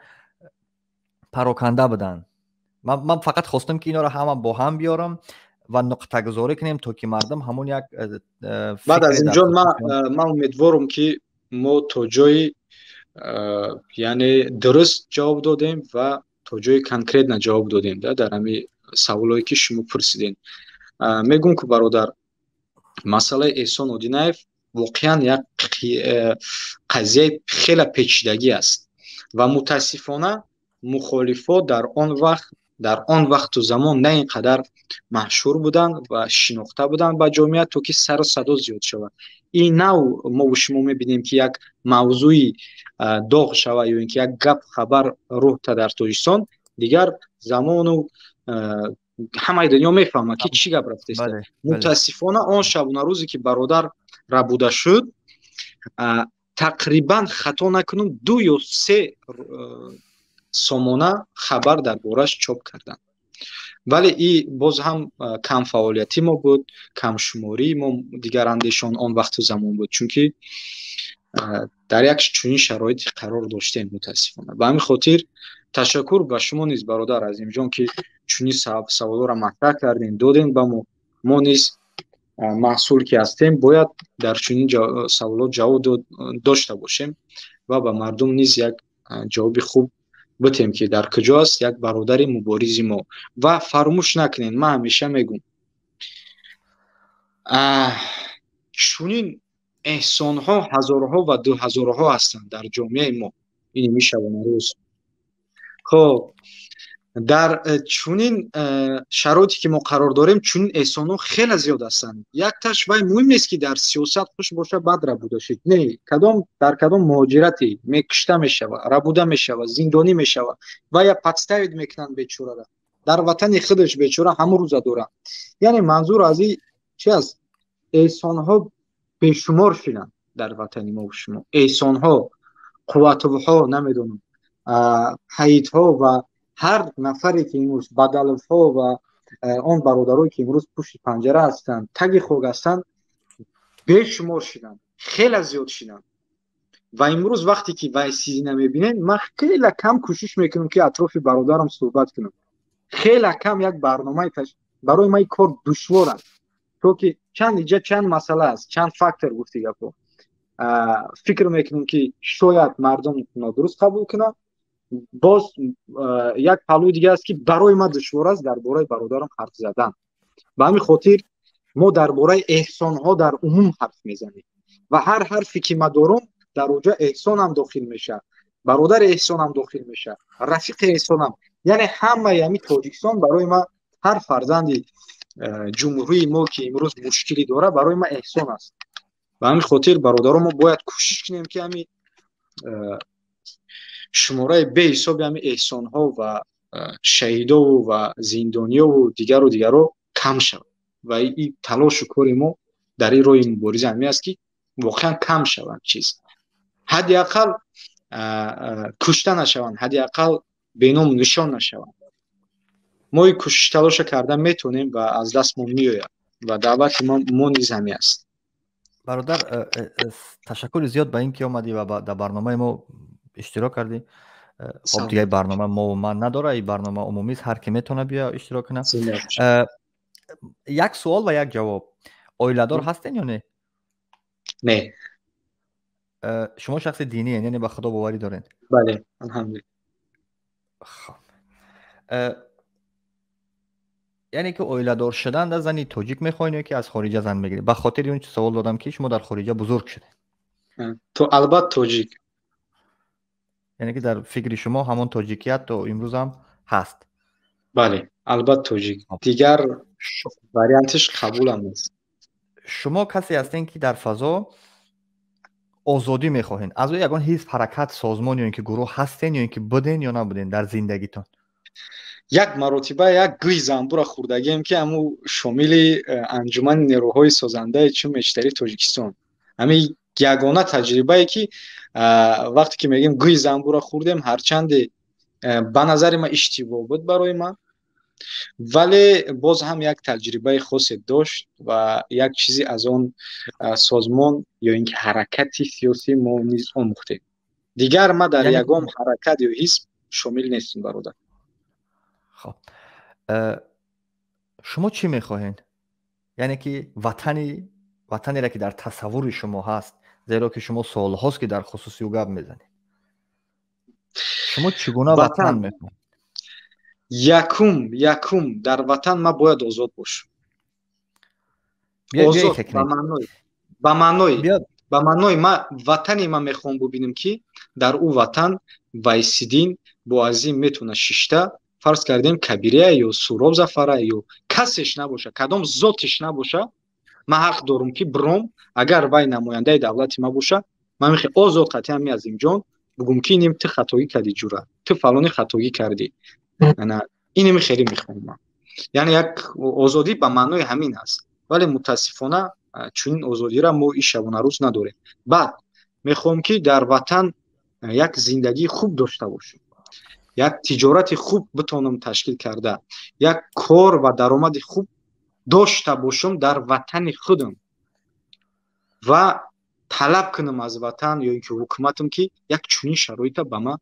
пароканда буданд. Ман фақат хостам, ки инҳоро ҳама бо ҳам биёрам ва нуқтагузорӣ кунем, то ки мардум ҳамон як Баъд аз инҷо ман умедворам, ки мо то ҷои, яъне дуруст ҷавоб додем ва то ҷои конкретно ҷавоб додем дар ҳамин саволое, ки шумо пурсидем. Мегӯм, ки бародар, масъалаи Эҳсон Одинаев воқеан як қазияи хеле печидагӣ аст ва мутаассифона мухолифо дар он вақту замон на ин қадар машҳур буданд ва шинохта буданд ба ҷомеа, то ки сару садо зиёд шавад. Ин нав мову шумо мебинем, ки як мавзӯи доғ шавад ё ин ки як гап хабар рӯҳта дар Тоҷикистон, дигар замону ҳамаи дунё мефаҳмад, ки чӣ гап рафтааст. Мутаассифона он шабона рӯзе, ки бародар рабуда шуд, тақрибан, хато накунам, ду ё се сомона хабар дар бораш чоп карданд. Вале и боз ҳам камфаъолияти мо буд, камшумории мо дигарандешон он вақту замон буд, чунки дар як чунин шароите қарор доштем, мутаассифона. Ба ҳамин хотир ташаккур ба шумо низ, бародар Азимҷон, ки чунин саволҳоро матраҳ кардем, додем ба мо. Мо низ маҳсул ки ҳастем, бояд дар чунин саволот ҷавоб дошта бошем ва ба мардум низ як ҷавоби хуб битем, ки дар куҷо аст як бародари муборизи мо. Ва фаромӯш накунед, ман ҳамеша мегӯм, чунин эҳсонҳо ҳазорҳо ва дуҳазорҳо ҳастанд дар ҷомеаи мо ин шабонарӯз. Хоб, дар чунин шароите, ки мо қарор дорем, чунин эҳсонҳо хеле зиёд ҳастанд. Якташ вай муҳим нест, ки дар сиёсат хуш боша, бад рабуда шид, не, кадом дар кадом муҳоҷирате мекушта мешава, рабуда мешава, зиндонӣ мешава ва я подставить мекунанд бечорара дар ватани худаш, бечора ҳамун рӯза дорад. Яъне манзур аз ин чи аст? Эҳсонҳо бешумор шуданд дар ватани мо шумо, эҳсонҳо, Қувватовҳо, намедонам, ҳаитҳо ва ҳар нафаре, ки имрӯз Бадаловҳо ва он бародарое, ки имрӯз пушти панҷара ҳастанд, таги хок ҳастанд, бешумор шуданд, хеле зиёд шуданд. Ва имрӯз вақте ки Вайсизина мебинем, ман хеле кам кӯшиш мекунам, ки атрофи бародарам суҳбат кунам, хеле кам як барномаи барои ман кор душвор аст, то ки чанд иҷа чанд масъала аст, чанд фактор гуфти гапо. Фикр мекунам, ки шояд мардум нодуруст қабул кунанд. Боз як паҳлӯи дига аст, ки барои ман душвор аст дар бораи бародарам ҳарф задан. Ба ҳамин хотир мо дар бораи эҳсонҳо дар умум ҳарф мезанем ва ҳар ҳарфе, ки ман дорум, дар оҷа эҳсонам дохил мешавад, бародари эҳсонам дохил мешавад, рафиқи эҳсонам, яъне ҳамаи ҳамин Тоҷикистон барои ман, ҳар фарзанди ҷумҳурии мо, ки имрӯз мушкилӣ дорад, барои ман эҳсон аст. Ба ҳамин хотир, бародаро, мо бояд кӯшиш кунем, ки ҳамин шумораи беҳисоби ҳамин эҳсонҳо ва шаҳидову ва зиндониёву дигару дигаро кам шавад. Ва ин талошу кори мо дар ин роҳи мубориза ҳамин аст, ки воқеан кам шаванд чиз, ҳадди ақал кушта нашаванд, ҳадди ақал беному нишон нашаванд. Мо ин кӯшиш талоша карда метавонем ва аз даст мо меояд ва даъвати мо низ ҳамин аст. Бародар, ташаккури зиёд ба ин ки омадӣ ва дар барномаи мо иштирок кардӣ. Хоб, дигар барнома мову ман надора, ин барнома умумист, ҳар ки метавона биё иштирок кунад. Як суол ва як ҷавоб. Оиладор ҳастен ё не? Не. Шумо шахси диниен, яъне ба Худо боварӣ доред? Бале, алҳамдулилла. Хоб, яъне ки оиладор шудан да зани тоҷик мехоҳед ё ки аз хориҷа зан мегиред? Ба хотири он савол додам, ки шумо дар хориҷа бузург шудед. То албатта тоҷик. Яъне ки дар фикри шумо ҳамон тоҷикият то имрӯзам ҳаст? Бале, албатта тоҷик, дигар вариантиш қабулам нест. Шумо касе ҳастен, ки дар фазо озодӣ мехоҳед. Аз ӯ ягон ҳизб, ҳаракат, созмон ё ин ки гурӯҳ ҳастен ё ин ки буден ё набуден дар зиндагитон? Як маротиба як гӯи занбура хӯрдагием, ки ҳаму шомили анҷумани нерӯҳои созандаи чун мечтари Тоҷикистон. Ҳамин ягона таҷрибае, ки вақте ки мегӯем гӯи занбура хӯрдем, ҳарчанде ба назари ман иштибоҳ буд барои ман, вале боз ҳам як таҷрибаи хосе дошт ва як чизе аз он созмон ё ин ки ҳаракати сиёсӣ мо низ омӯхтем. Дигар ман дар ягон ҳаракат ё ҳизб шомил нестем, бародар. Хоб, шумо чӣ мехоҳед? Яъне ки ватанере, ки дар тасаввури шумо ҳаст, зеро ки шумо солҳост, ки дар хусуси ӯ гап мезанед, шумо чӣ гуна ватан мехоҳед? Якум, дар ватан ман бояд озод бошам. Озод ба маънои ма ватане ман мехоҳам бубинам, ки дар ӯ ватан Вайсиддин бо Азим метавона шишта, фарз кардем, Кабирия ё Суроб Зафара ё касеш набоша, кадом зотиш набоша, ман ҳақ дорам, ки бром, агар вай намояндаи давлати ма боша, ман мехоҳам озод қатъи ҳами Азимҷон бугум, ки иним ту хатогӣ кардӣ, ҷура, ту фалони хатогӣ кардӣ. Иними хеле мехоҳам ман. Яъне як озодӣ ба маънои ҳамин аст, вале мутаассифона чунин озодиро мо ин шабонарӯз надорем. Баъд мехоҳам, ки дар ватан як зиндагии хуб дошта бошем, як тиҷорати хуб битонам ташкил карда, як кор ва даромади хуб дошта бошам дар ватани худам ва талаб кунам аз ватан ё ин ки ҳукуматам, ки як чунин шароита ба ман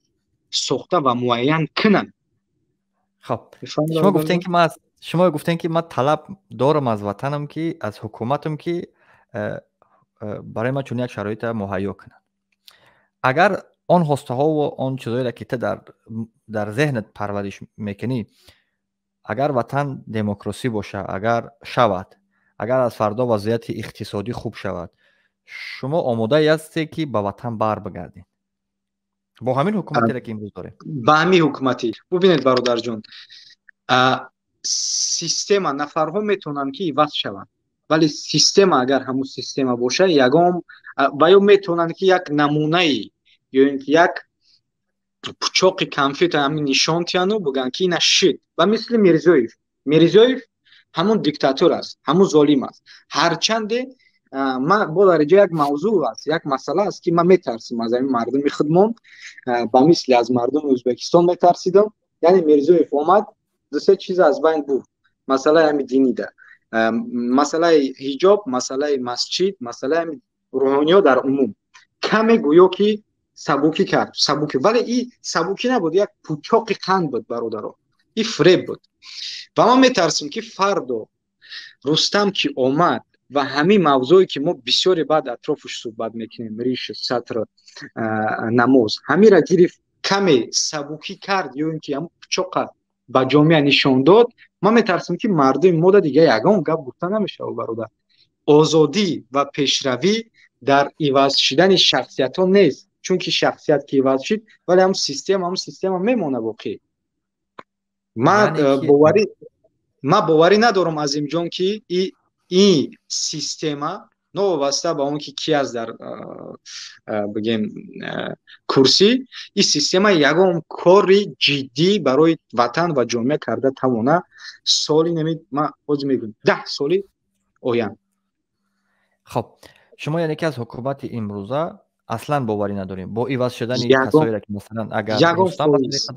сохта ва муайян кунам. Хоб, шумо гуфтем, ки ман талаб дорам аз ватанам, ки аз ҳукуматам, ки барои ман чунин як шароита муҳайё кунанд. Агар он хостаҳову он чизоеро, ки ту дар зеҳнат парвариш мекунӣ, агар ватан демократсӣ боша, агар шавад, агар аз фардо вазъияти иқтисодӣ хуб шавад, шумо омодае ҳастед, ки ба ватан бар бигардед бо ҳамин ҳукуматере, ки имрӯз дорем? Ба ҳамин ҳукуматӣ. Бубинед, бародарҷон, система, нафарҳо метавонанд, ки иваз шаванд, вале система агар ҳамун система боша, ягон ва ё метавонанд, ки як намунаи ё ин ки як пучоқи конфета ҳамин нишон тиҳану бигӯянд, ки ина шид. Ба мисли Мирзоев. Мирзоев ҳамун диктатор аст, ҳамун золим аст. Ҳарчанде ман бо дар инҷо як мавзӯъ аст, як масъала аст, ки ман метарсим аз ҳамин мардуми худмон, ба мисли аз мардуми Ӯзбекистон метарсидам. Яъне Мирзоев омад, дусе чиз аз байн бурд: масъалаи ҳами динида, масъалаи ҳиҷоб, масъалаи масҷид, масъалаи ҳами рӯҳониё дар умум. Каме гӯё ки сабукӣ кард, сабукӣ, вале и сабукӣ набуд, як пучоқи қанд буд, бародаро, и фиреб буд. Ва ман метарсим, ки фардо Рустам ки омад ва ҳамин мавзӯе, ки мо бисёре баъд атрофаш суҳбат мекунем, риш, сатр, намоз, ҳамира гирифт, каме сабукӣ кард ё ин ки ҳамн пучоқа ба ҷомеа нишон дод, ман метарсам, ки мардуми мода дига ягон гап гуфта намешавад. Бародар, озодӣ ва пешравӣ дар иваз шидани шахсиятҳо нест, чунки шахсият ки иваз шид, вале ҳамн система мемонад боқӣ. Ман боварӣ надорам, Азимҷон, ки ин система, новобаста ба он ки ки аст дар, бигем, курсӣ, ин система ягон кори ҷиддӣ барои ватан ва ҷомеа карда тавона соли неми, ман ҳозир мегӯям, 10 соли оянд. Хоб, шумо яъне ки аз ҳукумати имрӯза аслан боварӣ надорем бо иваз шудани касоеро, ки масалан агар Ягон фоиз.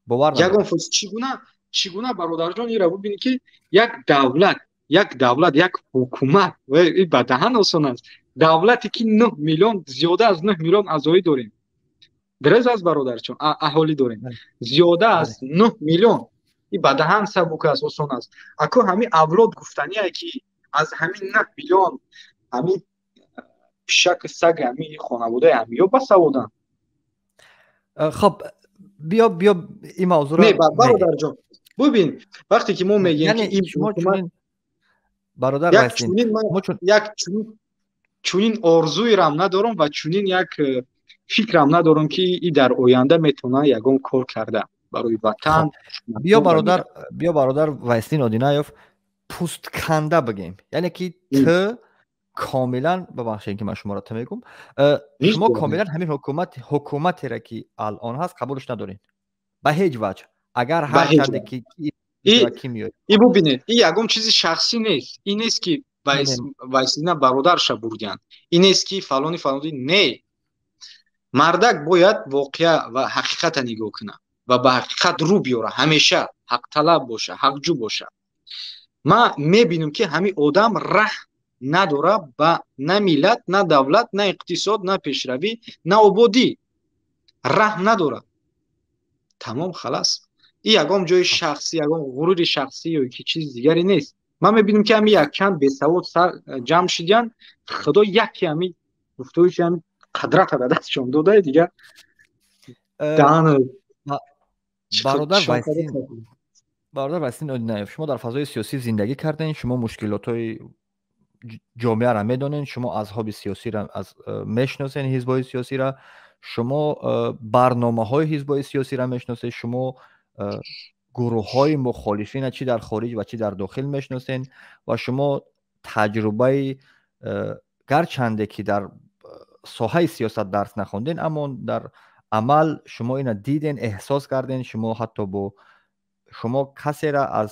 Бовар Ягон фоиз. Чӣ гуна, Чӣ гуна, бародарҷон, ира бубинӣ, ки як давлат, як давлат, як ҳукумат, ба даҳан осон аст, давлате ки 9 миллион, зиёда аз 9 миллион аъзоӣ дорем, дуруст аст, бародарҷон, аҳолӣ дорем зиёда аз 9 миллион, и ба даҳан сабук аст, осон аст. Ако ҳамин авлод гуфтание, ки аз ҳамин 9 миллион ҳамин пишаку саг, ҳамин хонаводаи ҳамиё басаводанд. Хоб, биё, биё, ин мавзӯъро. Не, бародарҷон, бубин, вақте ки мо мегӯем, ки ин шумо чунин, бародар, як чунин орзуерам надорам ва чунин як фикрам надорам, ки и дар оянда метавонад ягон кор карда барои ватан. Биё, бародар, биё, бародар Вайслин Одинаев, пустканда бигем, яъне ки ту комилан, бибахшед, ки ман шуморо ту мегӯм, шумо комилан ҳамин ҳукумат, ҳукуматеро, ки алон ҳаст, қабулш надоред ба ҳеҷ ваҷҳ, агар ҳар чанде ки И бубинед, и ягон чизи шахсӣ нест, ин нест, ки Вайслина бародарша бурдиянд, ин нест, ки фалони фалони. Не, мардак бояд воқеа ва ҳақиқата нигоҳ кунад ва ба ҳақиқат рӯ биёра, ҳамеша ҳақталаб боша, ҳақҷӯ боша. Ман мебинам, ки ҳамин одам раҳм надора ба на миллат, на давлат, на иқтисод, на пешравӣ, на ободӣ раҳм надорад. Тамом, халас. И ягон ҷои шахсӣ, ягон ғурури шахсӣ ё ки чизи дигаре нест. Ман мебинам, ки ҳами якчанд бесавод ҷамъ шидиянд, худо яке ҳами гуфтоиши ҳами қадрата да дастшон додае, дигар даҳан. Бародар Вайслин Одинаев, шумо дар фазои сиёсӣ зиндагӣ кардем, шумо мушкилотҳои ҷомеаро медонед, шумо аҳзоби сиёсиро мешиносед, ҳизбҳои сиёсиро, шумо барномаҳои ҳизбҳои сиёсиро мешиносед, шумо гурӯҳҳои мухолифина чӣ дар хориҷ ва чӣ дар дохил мешиносед ва шумо таҷрибаи, гарчанде ки дар соҳаи сиёсат дарс нахонден, аммо дар амал шумо ина диден, эҳсос карден. Шумо ҳатто бо шумо касера аз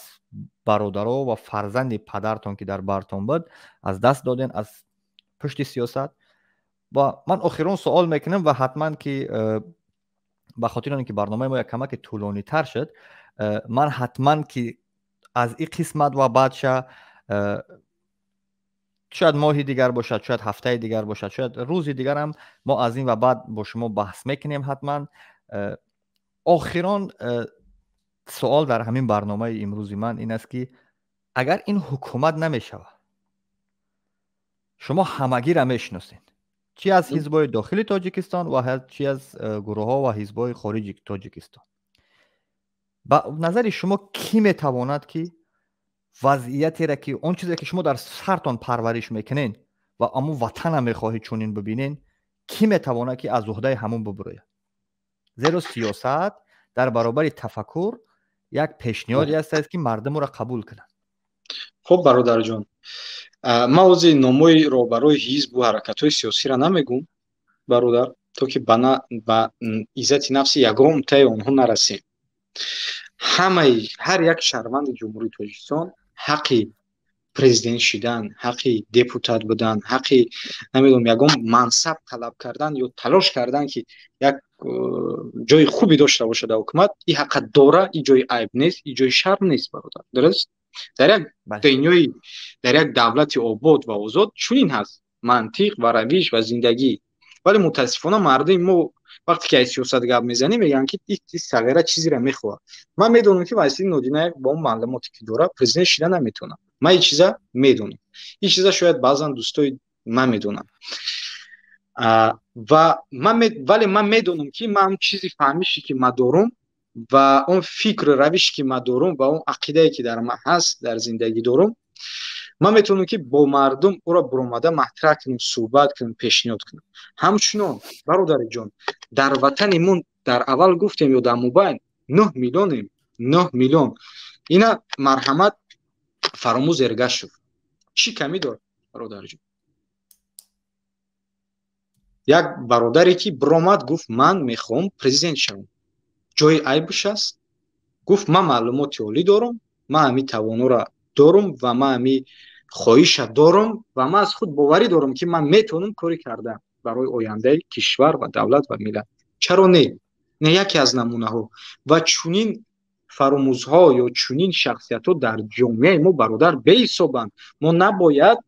бародаро ва фарзанди падартон, ки дар бартон буд, аз даст доден аз пушти сиёсат. Ва ман охирон суол мекунам ва ҳатман ки ба хотири он ки барномаи мо як камаке тӯлонитар шуд, ман ҳатман ки аз ин қисмат ва баъдша, шояд моҳи дигар бошад, шояд ҳафтаи дигар бошад, шояд рӯзи дигарам, мо аз ин ва баъд бо шумо баҳс мекунем ҳатман. Охирон суол дар ҳамин барномаи имрӯзи ман ин аст, ки агар ин ҳукумат намешавад, шумо ҳамагиро мешиносед, чӣ аз ҳизбҳои дохили Тоҷикистон ва чӣ аз гурӯҳҳо ва ҳизбҳои хориҷи Тоҷикистон, ба назари шумо кӣ метавонад, ки вазъиятеро, ки он чизе, ки шумо дар сартон парвариш мекунед ва ҳамун ватана мехоҳед чунин бибинед, кӣ метавонад, ки аз уҳдаи ҳамун бубурояд? Зеро сиёсат дар баробари тафаккур як пешниҳоде аст, ки мардум ӯро қабул кунанд. Хуб, бародарҷон, ман ози номои роҳбарои ҳизбу ҳаракатҳои сиёсиро намегӯм, бародар, то ки ба иззати нафси ягонтаи онҳо нарасем. Ҳамаи, ҳар як шаҳрванди Ҷумҳурии Тоҷикистон ҳаққи президент шидан, ҳаққи депутат будан, ҳаққи, намедонам, ягон мансаб талаб кардан ё талош кардан, ки як ҷои хуби дошта бошад дар ҳукумат, и ҳаққа дора. И ҷои айб нест, и ҷои шарм нест, бародар, дуруст? Дар як дунёи, дар як давлати обод ва озод чунин ҳаст мантиқ ва равиш ва зиндагӣ. Вале мутаассифона мардуми мо, вақте ки аз сиёсат гап мезанем, мегӯянд, ки сағира чизеро мехоҳад. Ман медонам, ки Вайсиддин Одинаев бо он маълумоте, ки дорад, президент шида наметавонад. Ман ин чиза медонам, ин чиза шояд баъзан дӯстои ман медонам. Ва вале ман медонам, ки ман чизи фаҳмише, ки ман дорум, ва он фикру равише, ки ман дорум, ва он ақидае, ки дар ман ҳаст, дар зиндагӣ дорум, ман метавонам, ки бо мардум ӯро буромада матраҳ кунам, суҳбат кунам, пешниҳод кунам. Ҳамчунон, бародари ҷон, дар ватани мо, дар аввал гуфтем ё дар мобайн, 9 миллионем, 9 миллион. Ина марҳамат, Фаромӯз Эргашев чӣ камӣ дорад, бародарҷон? Як бародаре, ки биромад, гуфт: «Ман мехоҳам президент шавам». Ҷои айбш аст? Гуфт: «Ман маълумоти олӣ дорам, ман ҳами тавонора дорам ва ман ҳами хоҳиша дорам ва ман аз худ боварӣ дорам, ки ман метавонам коре карда барои ояндаи кишвар ва давлат ва миллат». Чаро не? Не, яке аз намунаҳо. Ва чунин Фаромӯзҳо ё чунин шахсиятҳо дар ҷомеаи мо, бародар, беҳисобанд. Мо набояд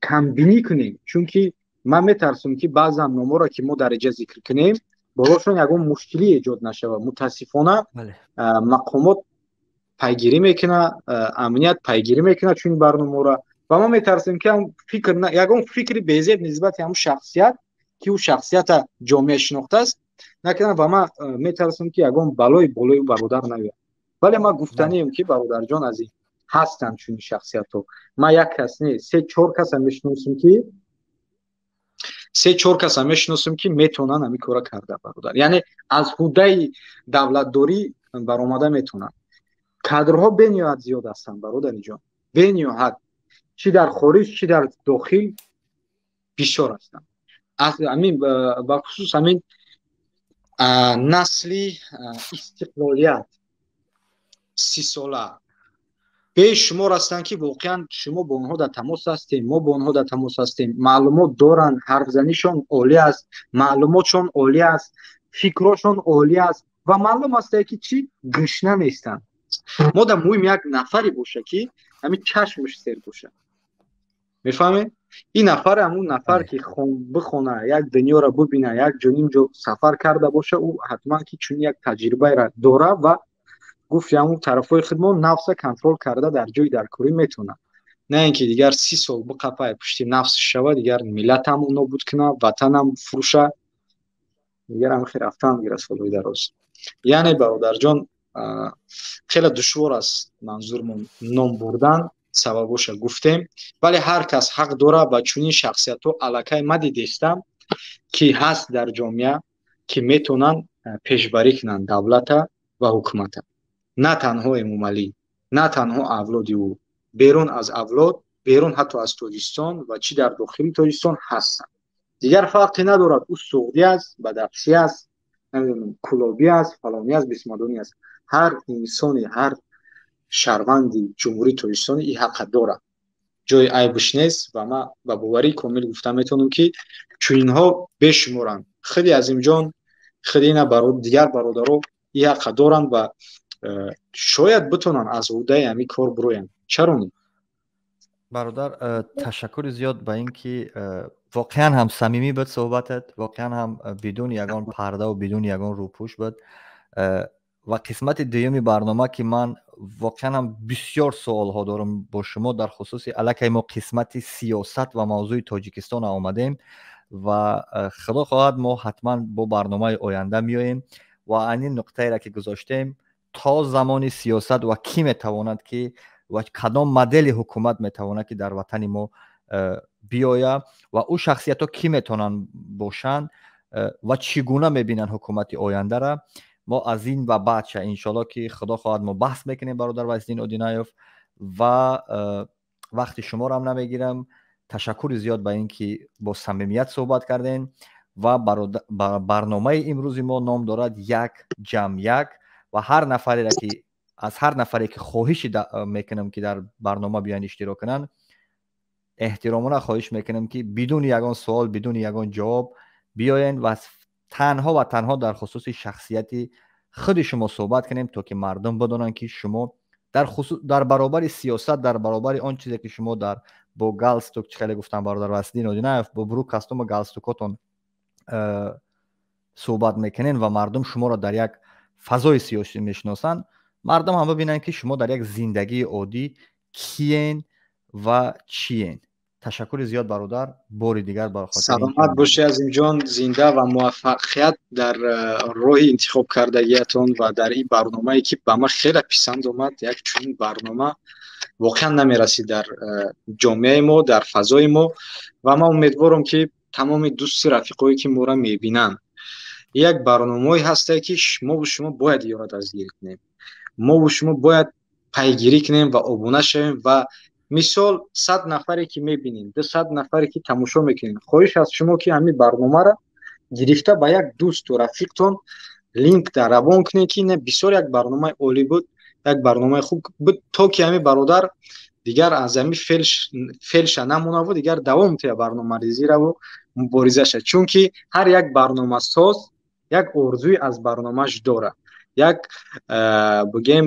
камбинӣ кунем, чунки ман метарсам, ки баъзан номҳоро, ки мо дар инҷа зикр кунем, болошон ягон мушкилӣ эҷод нашавад. Мутаассифона, мақомот пайгирӣ мекунад, амният пайгирӣ мекунад чунин барномаҳоро, ва мо метарсем, ки фикр, ягон фикри безеб нисбати ҳамун шахсият, ки ӯ шахсията ҷомеа шинохтааст, накунад. Ва ман метарсам, ки ягон балои болои ӯ бародар наояд. Вале ман гуфтанием, ки, бародарҷон азиз, ҳастанд чунин шахсиятҳо. Ман як кас не, се чор каса мешиносам, ки се чор каса мешиносам, ки метавонанд ҳамин кора карда, бародар. Яъне аз ҳуддаи давлатдорӣ баромада метавонанд. Кадрҳо бениҳоят зиёд ҳастанд, бародари ҷон, бениҳоят, чӣ дар хориҷ, чӣ дар дохил бисёр ҳастанд. Ҳамин бахусус ҳамин насли истиқлолият, 30 сола, бешумор ҳастанд, ки воқеан шумо бо онҳо дар тамос ҳастем, мо бо онҳо дар тамос ҳастем, маълумот доранд, ҳарфзанишон олӣ аст, маълумотшон олӣ аст, фикрошон олӣ аст ва маълум аст, ки чӣ гушна нестанд. Мо дар муҳим як нафаре боша, ки ҳамин чашмаш сер боша, мефаҳмед? Ин нафар ҳамун нафар, ки бихона, як дунёро бубина, як ҷоним ҷо сафар карда боша, ӯ ҳатман ки чунин як таҷрибаеро дора ва гуфт, ҳамун тарафҳои худмон нафса контрол карда дар ҷои даркорӣ метавонад, на ин ки дигар 30 сол биқапай, пушти нафс шава, дигар миллатам нобуд куна, ватанам фурӯша, дигар ҳам хел рафтан гира солҳои дароз. Яъне, бародарҷон, хеле душвор аст манзурмон ном бурдан, сабабоша гуфтем, вале ҳар кас ҳақ дорад. Ва чунин шахсиятҳо аллакай ма дидестам, ки ҳаст дар ҷомеа, ки метавонанд пешбарӣ кунанд давлата ва ҳукумата. На танҳо Эмомалӣ, на танҳо авлоди ӯ, берун аз авлод, берун ҳатто аз Тоҷикистон ва чӣ дар дохили Тоҷикистон ҳастанд. Дигар фарқе надорад, ӯ суғдӣ аст, бадахшӣ аст, намедонам, кулобӣ аст, фалонӣ аст, бисмадонӣ аст, ҳар инсоне, ҳар шаҳрванди Ҷумҳурии Тоҷикистон ин ҳаққа дорад, ҷои айбш нест. Ва ман ба боварии комил гуфта метавонам, ки чунинҳо бешуморанд. Худи Азимҷон, худи ина, дигар бародаро ин ҳаққа доранд ва шояд битонанд аз ӯҳдаи ҳамин кор бироянд. Чаро не? Бародар, ташаккури зиёд ба ин ки воқеан ҳам самимӣ буд суҳбатат, воқеан ҳам бидуни ягон пардаву бидуни ягон рӯпӯш буд. Ва қисмати дуюми барнома, ки ман воқеан ҳам бисёр суолҳо дорам бо шумо дар хусуси аллакай мо қисмати сиёсат ва мавзӯи Тоҷикистон омадем ва худо хоҳад, мо ҳатман бо барномаи оянда меоем ва ани нуқтаеро, ки гузоштем, то замони сиёсат ва кӣ метавонад ки ва кадом модели ҳукумат метавонад, ки дар ватани мо биёяд ва ӯ шахсиятҳо кӣ метавонанд бошанд ва чӣ гуна мебинанд ҳукумати ояндара, мо аз ин ва баъдша, иншоалло, ки худо хоҳад, мо баҳс мекунем, бародар Вайсиддин Одинаев. Ва вақти шуморо ҳам намегирам. Ташаккури зиёд ба ин ки бо самимият суҳбат кардем. Ва барномаи имрӯзи мо ном дорад «1+1». Ва ҳар нафареро ки аз ҳар нафаре ки хоҳиши мекунам, ки дар барнома биёянд, иштирок кунанд, эҳтиромона хоҳиш мекунам, ки бидуни ягон суол, бидуни ягон ҷавоб биёянд ва танҳо ва танҳо дар хусуси шахсияти худи шумо суҳбат кунем, то ки мардум бидонанд, ки шумо дар баробари сиёсат, дар баробари он чизе, ки шумо дар бо галстук, чӣ хеле гуфтам, бародар Васиддин Одинаев, бо брюк, костюму галстукотон суҳбат мекунед ва мардум шуморо дар як фазои сиёсӣ мешиносанд, мардум ҳам бибинанд, ки шумо дар як зиндагии оддӣ киен ва чиен. Ташаккури зиёд, бародар, бори дигар. Саломат бошӣ, Азимҷон, зинда ва муваффақият дар роҳи интихобкардагиятон ва дар ин барномае, ки ба ман хеле писанд омад. Як чунин барнома воқеан намерасид дар ҷомеаи мо, дар фазои мо. Ва ман умедворам, ки тамоми дӯсти рафиқое, ки моро мебинанд, як барномаое ҳастае, ки мову шумо бояд ёра дастгирӣ кунем, мову шумо бояд пайгирӣ кунем ва обуна шавем. Ва мисол, 100 нафаре ки мебинем, 200 нафаре ки тамошо мекунем, хоҳиш аз шумо, ки ҳамин барномаро гирифта ба як дӯсту рафиқтон линк дар равон кунед, ки не, бисёр як барномаи олӣ буд, як барномаи хуб буд, то ки ҳамин бародар дигар аз ҳамин фелша намонаву дигар давом тия барномарезираву муборизаша, чунки ҳар як барномасоз як орзуи аз барномааш дорад. Як бигем,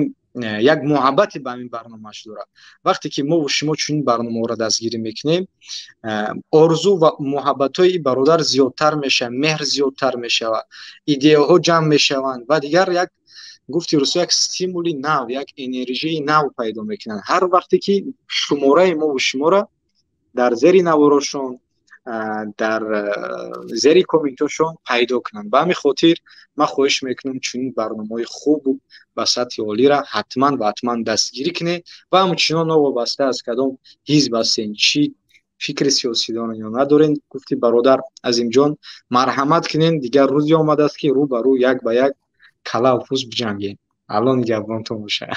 як муҳаббате ба ҳамин барномааш дорад. Вақте ки мову шумо чунин барномаҳоро дастгирӣ мекунем, орзу ва муҳаббатҳои бародар зиёдтар мешавад, меҳр зиёдтар мешавад, идеяҳо ҷамъ мешаванд ва дигар як, гуфти русо, як стимули нав, як энержии нав пайдо мекунанд. Ҳар вақте ки шумораи мову шуморо дар зери наворошон, дар зери комментошон пайдо кунанд. Ба ҳамин хотир ман хоҳиш мекунам, чунин барномаҳои хубу ба сатҳи олиро ҳатман ва ҳатман дастгирӣ кунед ва ҳамчунон новобаста аз кадом ҳизб ҳастен, чӣ фикри сиёсӣ дорен ё надорен, гуфти бародар Азимҷон, марҳамат кунен. Дигар рӯзе омадааст, ки рӯ ба рӯ, як ба як, калаву пӯст биҷангем. Алло нигаҳбонтон бошад.